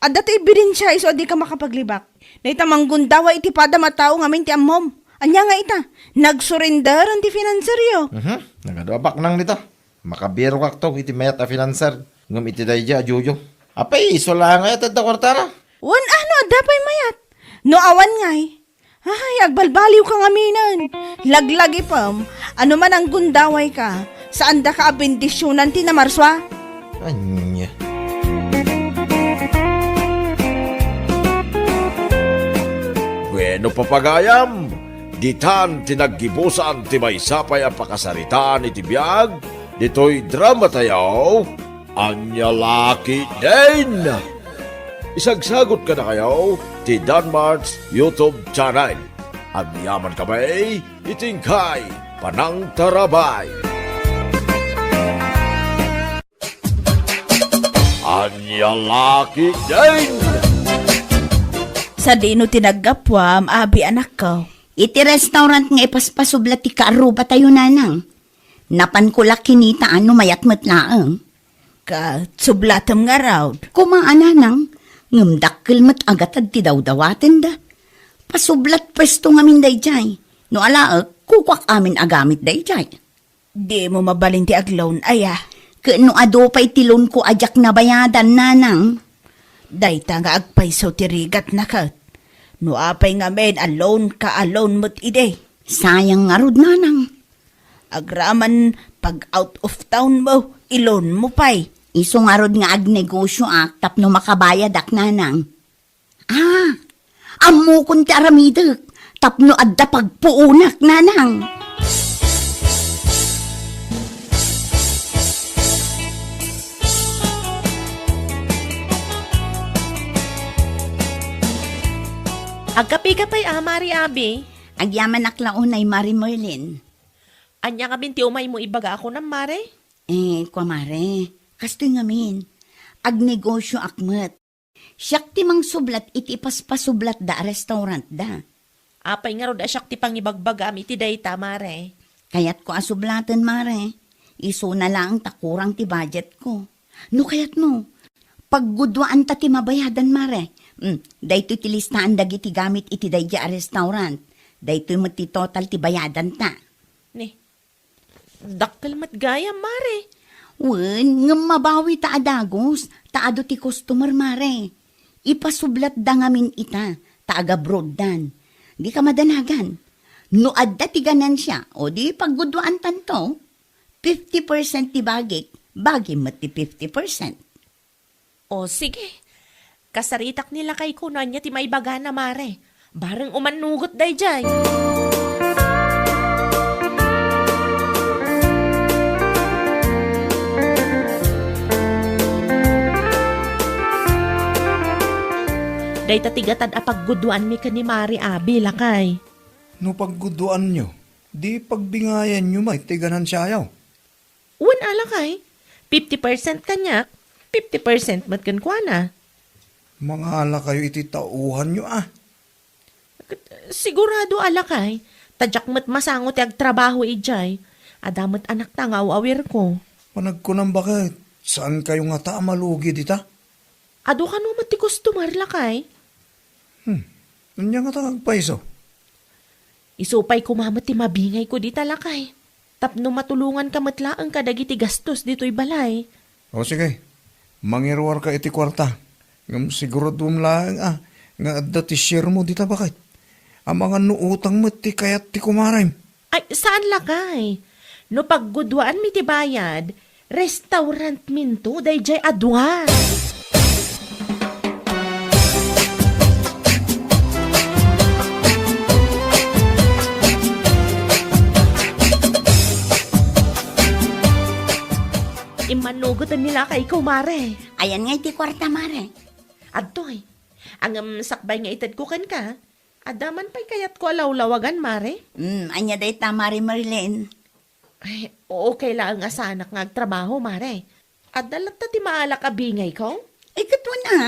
Adda ti ebidensia isu a dika makapaglibak. Dayta manggundaway iti padam a tao ngamin ti ammom. Ania nga ita? Nagsurrender ti finanseryo. Mhm. Nagadu a baknang dita. Makabirokakto iti mayat a finanser. Ngem iti daydiay a Jojo. Apay, isu laeng aya ti adda kuartana? Wen a no adda pay mayat. No awan ngay, ay, agbalbaliwka ngaminen. Laglagipem, ano man a gundawayka, saandaka a bendisionan ti namarsua. Ania? Bueno, papagayam, ditan ti naggibusan ti maysa pay a pakasaritaan iti biag ditoy dramatayo. Ania la ketdin? Isagsagot kadakayo ti Danmart's YouTube channel. Agyaman kami iti inkay panangtarabay. Ania la ketdin? Sadino ti naggapuam, abi, anakko? Iti restaurant nga ipaspasublat ti kaarrubatayo, nanang. Napanko la kinita a no mayat met laeng. Ket sublatem ngarud. Koma a, nanang, ngem dakkel met a gatad ti dawdawatenda. Pasublat pwesto ngamin daydiay. No alaek, kukuak amin a gamit daydiay. Dimo mabalin ti agloan, aya? Ket no adu pay ti loanko a diak nabayadan, nanang. Dayta nga agpayso ti rigatna ket. No apay ngamin a loanka a loan met idi? Sayang ngarud, nanang. Agraman pag out of town mo, i-loan mo pay. Isu ngarud nga agnegosioak tapno makabayadak, nanang. Ah, ammokon ti aramidek tapno adda pagpuonak, nanang. Agkapika pay a, Mari Abi? Agyamanak la unay, Mari Merlin. Ania ngamin ti umaymo ibaga a kunam, Mare? Eh, kua, Mare, kastoy ngamin. Agnegosioak met. Siak ti mangsublat iti ipaspasublatda a restaurantda. Apay ngarud a siak ti pangibagbagaam iti dayta, Mare? Kayatko a sublaten, Mare. Isuna laeng ta kurang ti budgetko. No kayatmo, pagguduaanta ti mabayadan, Mare. Hmm, daytoy ti listaan dagiti gamit iti daydiay a restaurant. Daytoy met ti total ti bayadanta. Ni, Dakkel met gayam, Mare. Wen, ngem mabawita a dagus, ta adu ti customer, Mare. Ipasublatda ngamin ita, ta agabroaddan. Dika madanagan. No adda ti ganansia, o di pagguduaantanto, fifty percent ti bagik, bagim met ti fifty percent. O, sige. Kasaritak ni lakayko no ania ti maibagana, Mare. Bareng umannugot daydiay. Dayta ti gatad a pagguduanmi ken ni Mare Abi, lakay. No pagguduanyo, di pagbingayanyo met ti ganansiayo. Wen a, lakay, fifty percent kaniak, fifty percent met kenkuana. Mangalakayo iti tauhanyo a. Sigurado a, lakay, ta diak met masango ti agtrabaho idiay. Adda met anakta nga aw-awirko. Panagkunam baket, saankayo ngata a malugi dita? Adu kano met ti customer, lakay? Hmm. Ania ngata nga agpayso? Isu pay koma met ti mabingayko dita, lakay. Tapno matulonganka met laeng kadagiti gastos ditoy balay. O, sige. Mangiruarka iti kuarta. Ngem siguraduem laeng a nga adda ti sharemo dita, baket. Amangan no utang met ti kayat ti kumarem. Ay, saan, lakay. No pagguduaanmi ti bayad, restaurantminto daydiay a dua. Immanugotem Lakayko, mare. Ayan nga iti kuarta, mare. Adtoy. Ngem sakbay nga itedko kenka, adda man pay kayatko a lawlawagan, mare? Hmm, ania dayta, Mare Merlin? Ay, okay laeng a saanak nga agtrabaho, mare. Adda latta ti maalak a bingayko? Ay, ket wen a.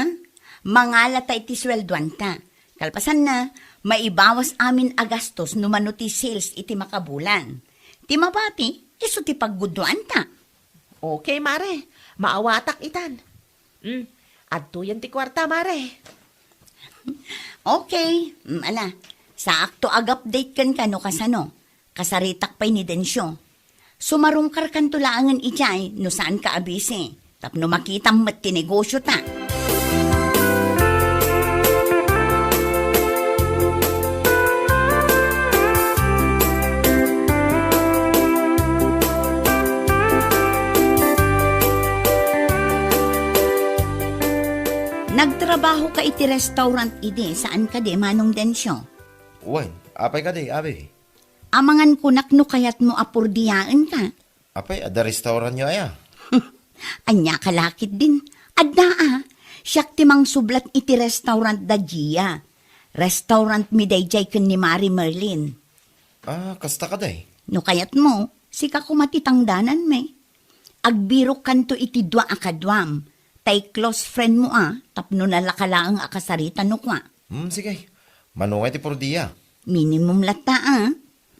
Mangala ta iti sueldoanta. Kalpasanna, maibawas amin a gastos no mano ti sales iti makabulan. Ti mabati, isu ti pagguduanta. Okay, mare. Maawatak itan. Hmm, adtoyen ti kuarta, mare. Okay. Mm, ala, saakto ag-update kenka no kasano. Kasaritak pay ni Dencio. Sumarungkarkanto laengen idiay no saanka a busy. Tapno makitam met ti negosiota. Nagtrabahoka iti restaurant idi, saan kadi, Manong Dencio? Wen, apay kadi, abi? Amangan kunak no kayatmo a purdiaenka. Apay, adda restaurantyo aya? Ania ka la ketdin? Adda a. Siak ti mangsublat iti restaurant da Gia. Restaurant mi daydiay ken ni Mare Merlin. Ah, kasta kadi? No kayatmo, sika koma ti tangdananmi. Agbirokkanto iti dua a kaduam, tay close friend mo a, tapno nalaka laeng a kasarita no kua. Hmm, sige. Mano nga iti purdia? Minimum latta a.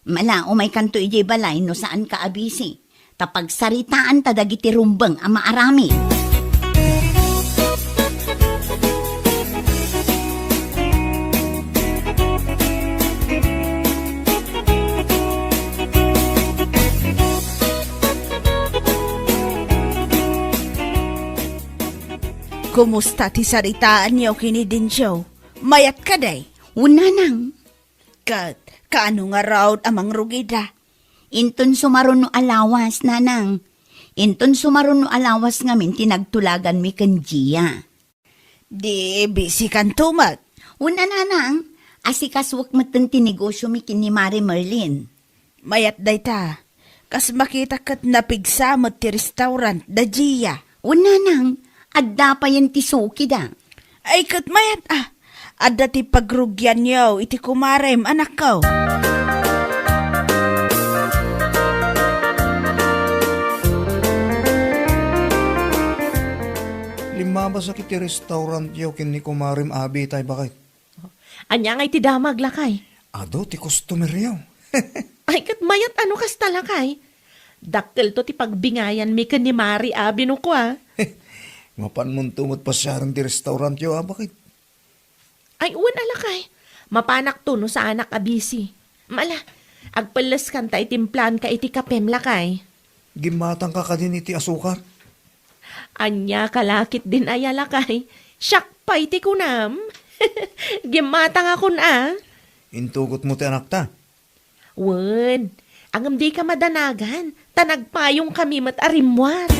Mala, umaykanto idiay balay no saanka a busy. Ta pagsaritaanta dagiti rumbeng a maaramid. Kumusta ti saritaanyo ken ni Dencio? Mayat kadi? Wen, nanang. Ket, kaano ngarud a mangrugida? Inton sumaruno a lawas, nanang. Inton sumaruno a lawas ngamin ti nagtulaganmi ken Gia. Di bisikanto met? Wen a, nanang, asikasuek metten ti negosiomi ken ni Mare Merlin. Mayat dayta. Kas makita ket napigsa met ti restaurant da Gia. Wen, nanang, adda payen ti sukida. Ay, ket mayat a. Adda ti pagrugianyo iti kumarem, anakko. Limmabasak iti restaurantyo ken ni kumarem Abi tay baket. Ania ngay ti damag, lakay? Adu ti customeryo. Ay, ket mayat a no kasta, lakay. Dakkelto ti pagbingayanmi ken ni Mare Abi no kua. Mapanmonto met pasiaren ti restaurantyo a baket. Ay, wen a, lakay. Mapanakto no saanak a busy. Mala, agpelleskan ta itimplaanka iti kapem, lakay. Gimmatangka kadin iti asukar? Ania ka la ketdin aya, lakay? Siak pay ti kunam. Gimmatangakon a. Intugotmo ti anakta? Wen, ngem dika madanagan, ta nagpayongkami met a rimmuar.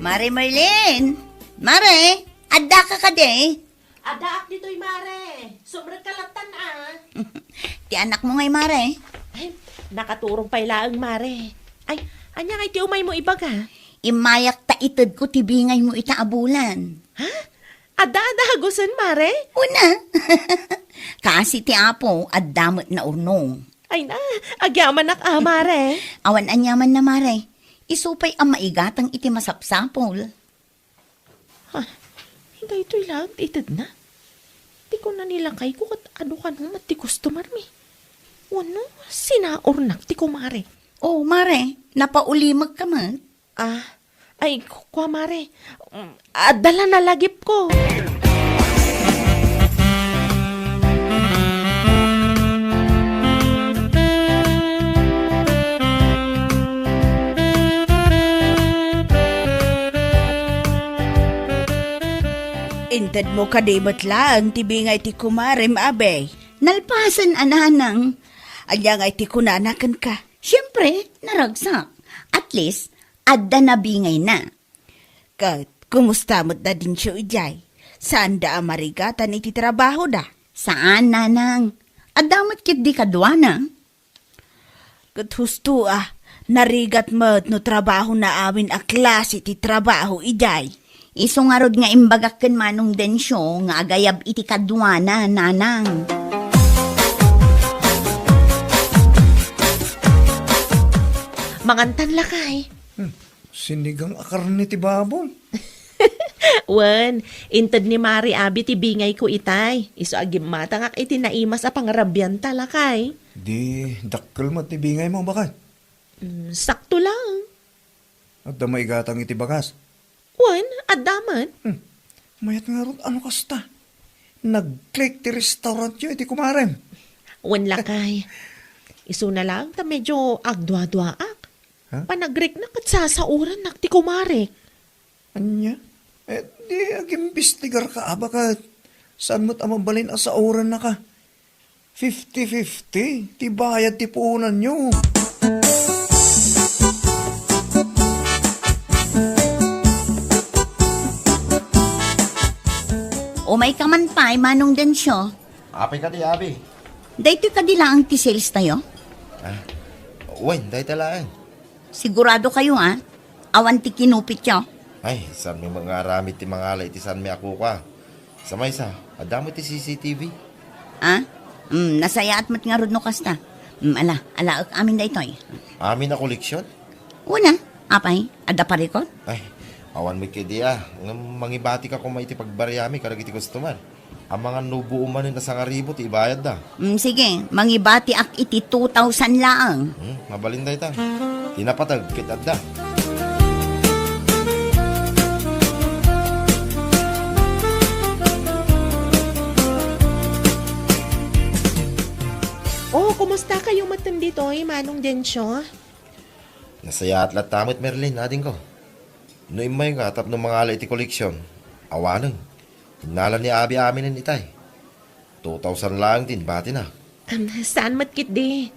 Mare Merlin! Mare! Addaka kadi? Addaak ditoy, Mare. Sumrekka lattan a. Ti anakmo ngay, Mare? Ay, nakaturog pay laeng, Mare. Ay, ania ngay ti umaymo ibaga? Immayak ta itedko ti bingaymo ita a bulan. Ha? Adda a dagusen, Mare? Wen a. Kaasi ti Apo, adda met naurnong. Ay na, agyamanak a, Mare. Awan aniamanna, Mare. Isu pay a maigatang iti masapsapul. Ha, daytoy laeng ti itedna. Ti kuna ni lakayko ket adu kano met ti customermi. Wenno, sinaurnak ti kumare. Oh, Mare, napaulimekka met? Ah, ay, ku-, kua, Mare. Mm, adda la nalagipko. Intedmo kadi met laeng ti bingay ti kumarem, Abi? Nalpasen a, nanang. Ania ngay ti kunana kenka? Siempre, naragsak. At least, adda nabingayna. Ket, kumusta met da Dencio idiay? Saanda a marigatan iti trabahoda? Saan, nanang. Adda met ketdi kaduana. Ket husto a, narigat met no trabahona amin a klase ti trabaho idiay. Isu ngarud nga imbagak ken Manong Dencio nga agayab iti kaduana, nanang. Mangantan, lakay. Hmm, sinigang a karne ti babo. Wen, inted ni Mari abi ti bingayko itay. Isu a gimmatangak iti naimas a pangarabianta, lakay. Di dakkel met ti bingaymo, baket? Mm, sakto lang. Adda maigatang iti bagas? Wen, adda met. Hmm. Mayat ngarud, ano kasta? Nag-click ti restaurantyo iti kumarem. Wen, lakay. Isuna lang ta medyo agduaduaak. Ha? Panagrikna ket sasaorannak ti kumarek. Ania? Eh, di agimbestigar ka, aba, ket saan met a mabalin a saorannaka? Fifty fifty ti bayad ti puonanyo. Umayka man pay, Manong Dencio. Apay kadi, abi? Daytoy kadi laeng ti sales tayo? Ah, wen, dayta laeng. Sigurado kayo, ah? Awan ti kinupityo? Ay, saanmi nga aramid ti mangala iti saanmi a kukua. Sa maysa, adda met ti C C T V. Ah? Mm, nasayaat met ngarud no kasta. Mm, ala, alaek amin daytoy. Amin a koleksion? Una, apay, adda parikot? Ay, awan met kadi, ah. Ngem mangibatika koma iti pagbariami kadagiti customer. Amangan no buo manen a sangaribu ti ibayadda. Mm, sige, mangibatiak iti two thousand laeng. Hmm, mabalin dayta. Ti napateg ket adda. Oh, kumusta kayo met ditoy, Manong Dencio? Nasayaat latta met, Merlin, adingko. No immayka tapno mangala iti koleksion, awanen. Innala ni abi aminen itay. Two thousand laeng ti inbatina. Am, saan met ketdi.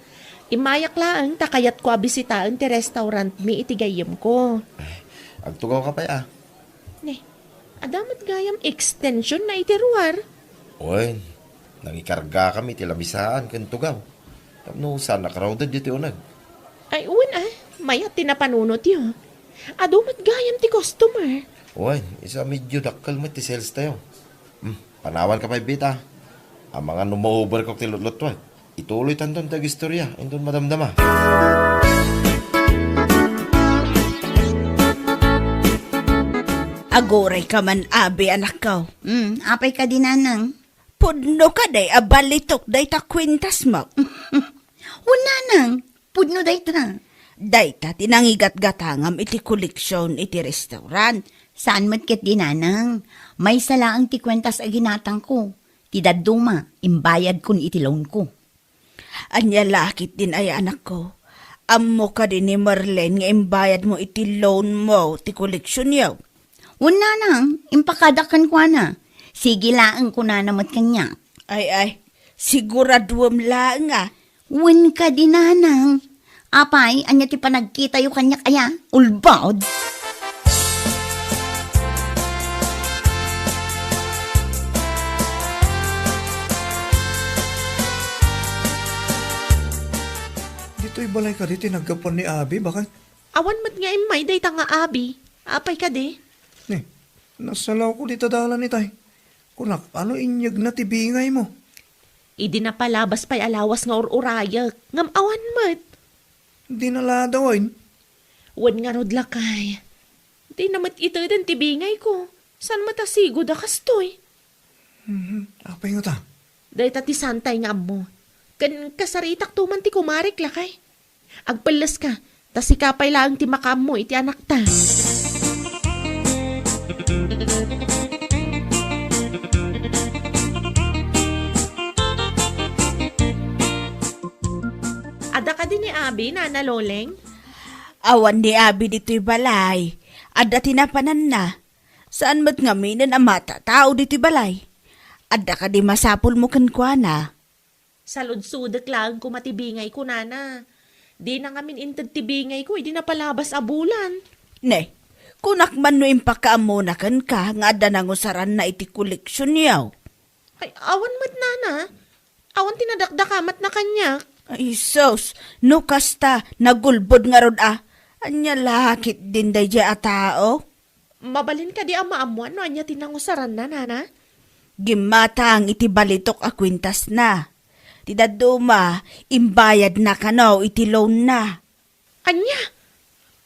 Immayak laeng ta kayatko a bisitaen ti restaurantmi iti gayyemko. Ay, agtugawka pay, a. Ne, adda met gayam extensionna iti ruar. Wen, nangikargakami iti lamisaan ken tugaw. Tapno saan a crowded ditoy uneg. Ay, wen, a. Mayat ti napanunotyo. Adu met gayam ti customer. Wen, isu a medyo dakkel met ti sales tayo. Hmm, panawanka pay, Bita. Amangan no ma-overcook ti lutlutuek. Ituloytanton ti agistorya inton madamdama. Agurayka man, abi, anakko. Hmm, apay kadi, nanang? Pudno kadi a balitok dayta kuentasmo? Wen, nanang, pudno dayta. Dayta ti nangigatgatangam iti koleksion iti restaurant. Saan met ketdi, nanang. Maysa laeng ti kuentas a ginatangko. Ti dadduma, imbayadkon iti loanko. Ania la ketdin aya, anakko? Ammo kadi ni Merlin nga imbayadmo iti loanmo ti koleksionyo? Wen, nanang, impakadak kenkuana. Sige laeng, kunana met kaniak. Ay, ay, siguraduem laeng a. Wen kadi, nanang. Apay, ania ti panagkitayo kaniak aya? Ulbod? Ditoy balay kadi ti naggapuan ni abi, baket? Awan met nga immay dayta nga abi. Apay kadi? Ne, nasalawko dita dalan itay. Kunak, ano inyegna ti bingaymo? Idi napalabas pay a lawas nga ur-urayek, ngem awan met. Di naladawen? Wen ngarud, lakay. Di na met iteden ti bingayko. Saan met a sigud a kastoy? Mhm. Apay ngata? Dayta ti santay nga ammo. Ken kasaritakto man ti kumarek, lakay. Agpelleska, ta sika pay laeng ti makaammo iti anakta. Adda kadi ni abi, Nana Loleng? Awan ni abi ditoy balay. Adda ti napananna. Saan met ngaminen a matatao ditoy balay? Adda kadi masapulmo kenkuana? Saludsodek laeng koma ti bingayko, nana. Dina ngamin inted ti bingayko idi napalabas a bulan. Ne, Kunak man no impakaammona kenka nga adda nangusaranna iti koleksionyo. Ay, awan met, nana. Awan ti nadakdakamatna kaniak. Ay, sus, no kasta, nagulbod ngarud a. Ania la ketdin daydiay a tao? Mabalin kadi a maammoan no ania ti nangusaranna, nana? Gimmatang iti balitok a kuentasna. Ti dadduma, imbayadna kano iti loanna. Ania?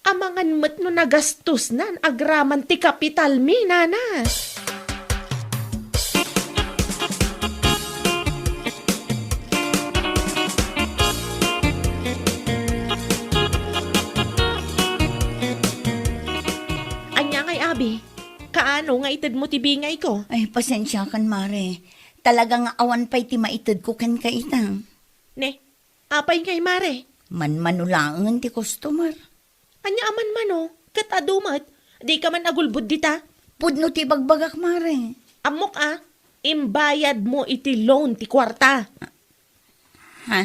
Amangan met no nagastosnan agraman ti kapitalmi, nana. Ania ngay, abi? Kaano nga itedmo ti bingayko? Ay, pasensiakan, mare. Talaga nga awan pay ti maitedko kenka ita. Ne, apay ngay, mare? Manmano laengen ti customer. Ania a manmano? Ket adu met, dika man agulbod dita? Pudno ti ibagbagak, mare. Ammok a, imbayadmo iti loan ti kuarta. Ha?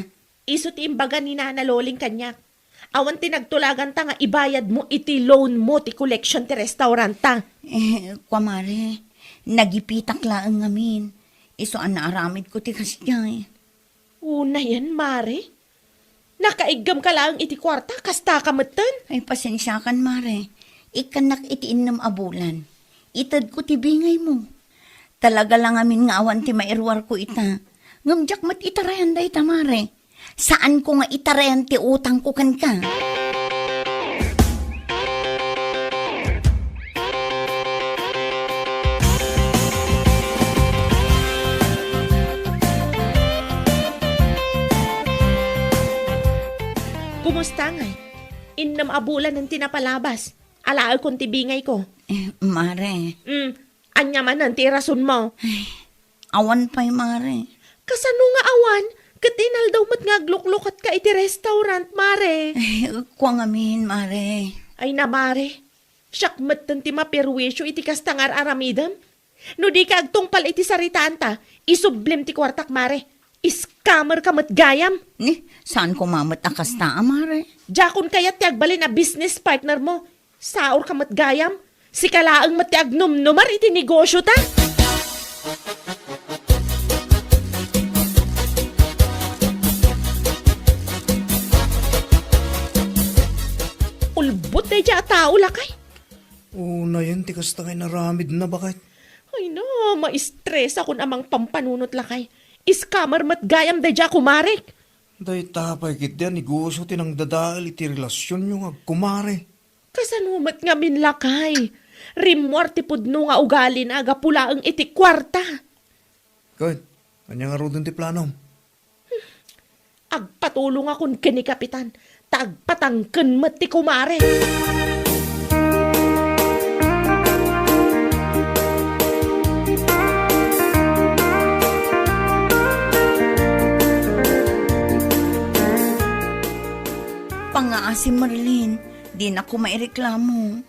Isu ti imbaga ni Nana Loling kaniak. Awan ti nagtulaganta nga ibayadmo iti loanmo ti collection ti restauranta. Eh, kua, mare, nagipitak laeng ngamin. Isu a naaramidko ti kasdiay. Unayen, mare? Nakaiggamka laeng iti kuarta, kastaka metten? Ay, pasensiakan, mare. Ikkannak iti innem a bulan. Itedko ti bingaymo. Talaga la ngamin nga awan ti mairuarko ita. Ngem diak met itarayan dayta, mare. Saanko nga itarayan ti utangko kenka. Kumusta ngay? Innem a bulanen ti napalabas. Alaekon ti bingayko. Eh, mare. Mm, ania manen ti rasonmo? Ay, awan pay, mare. Kasano nga awan? Ket inaldaw met nga agluklukatka iti restaurant, mare. Ay, kua ngamin, mare. Ay na, mare. Siak metten ti maperwisyo iti kasta nga ar-aramidem. No dika agtungpal iti saritaanta, isublim ti kuartak, mare. Scammer ka met gayam. Ni, saan koma met a kasta a, mare? Diakon kayat ti agbalin a business partner mo. Saor ka met gayam. Sika laeng met ti agnumnumar iti negosyo ta. Ulbod daydiay a tao, lakay. Unayen ti kasta nga inaramidna, baket. Ay na, maistresakon a mangpampanunot, lakay. Scammer met gayam daydiay a kumarek. Dayta pay ketdi a negosyo ti nangdadael iti relasionyo nga agkumare. Kasano met ngamin, lakay? Rimmuar ti pudno nga ugalina gapu laeng iti kuarta. Ket, ania ngaruden ti planom? Agpatulongakon ken ni Kapitan, ta agpatangken met ti kumare. Pangngaasim, Merlin, dinak koma ireklamo.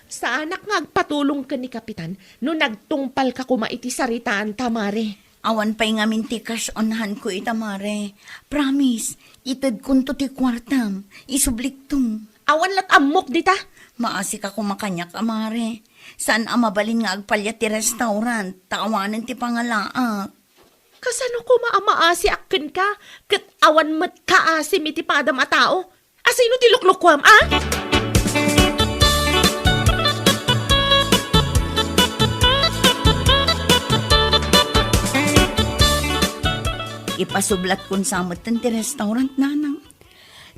Saanak nga agpatulong ken ni Kapitan no nagtungpalka koma iti saritaanta, mare. Awan pay ngamin ti cash on hand ko ita, mare. Promise, itedkonto ti kuartam. Isublikto. Awan lat ammok dita. Maasika koma kaniak a, mare. Saan a mabalin nga agpaliat ti restaurant, ta awanen ti pangalaak. Kasano koma a maasiak kenka, ket awan met kaasim iti padam a tao? Asino ti luklukuam, a? Ipasublatkon sa metten ti restaurant, nanang.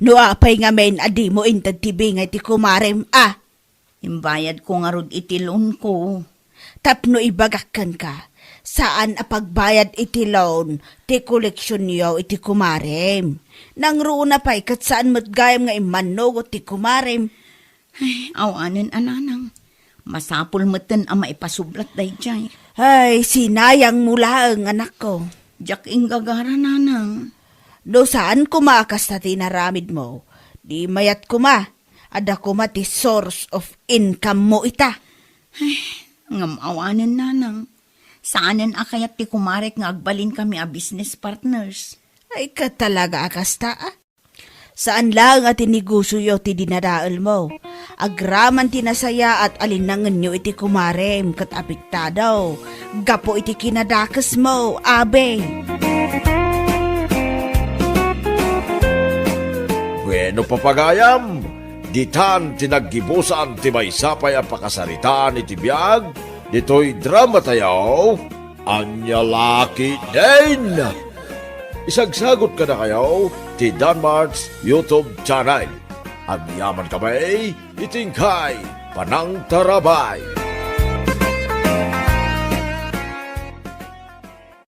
No apay ngamin a dimo inted ti bingay ti kumarem, a? Imbayadko ngarud iti loanko. Tapno ibagak kenka, saan a pagbayad iti loan ti koleksionyo iti kumarem. Nangruna pay ket saan met gayam nga immannugot ti kumarem. Ay, awanen a, nanang. Masapul metten a maipasublat daydiay. Ay, sinayangmo laeng, anakko. Diak inggagara, nanang. No saan koma a kasta ti inaramidmo, di mayat koma. Adda koma ti source of income mo ita. Ay, ngem awanen, nanang. Saanen a kayat ti kumarek nga agbalinkami a business partners. Ay, ka talaga a kasta, a? Saan laeng a ti negosyoyo ti dinadaelmo. Agraman ti nasayaat a linnangenyo iti kumarem ket apektado gapu iti kinadakesmo, abi. Bueno, papagayam, ditan ti naggibusan ti maysa pay a pakasaritaan iti biag ditoy dramatayo, Ania La Ketdin. Isagsagut kadakayo ti Danmart's YouTube channel. Agyaman kami iti inkay panangtarabay.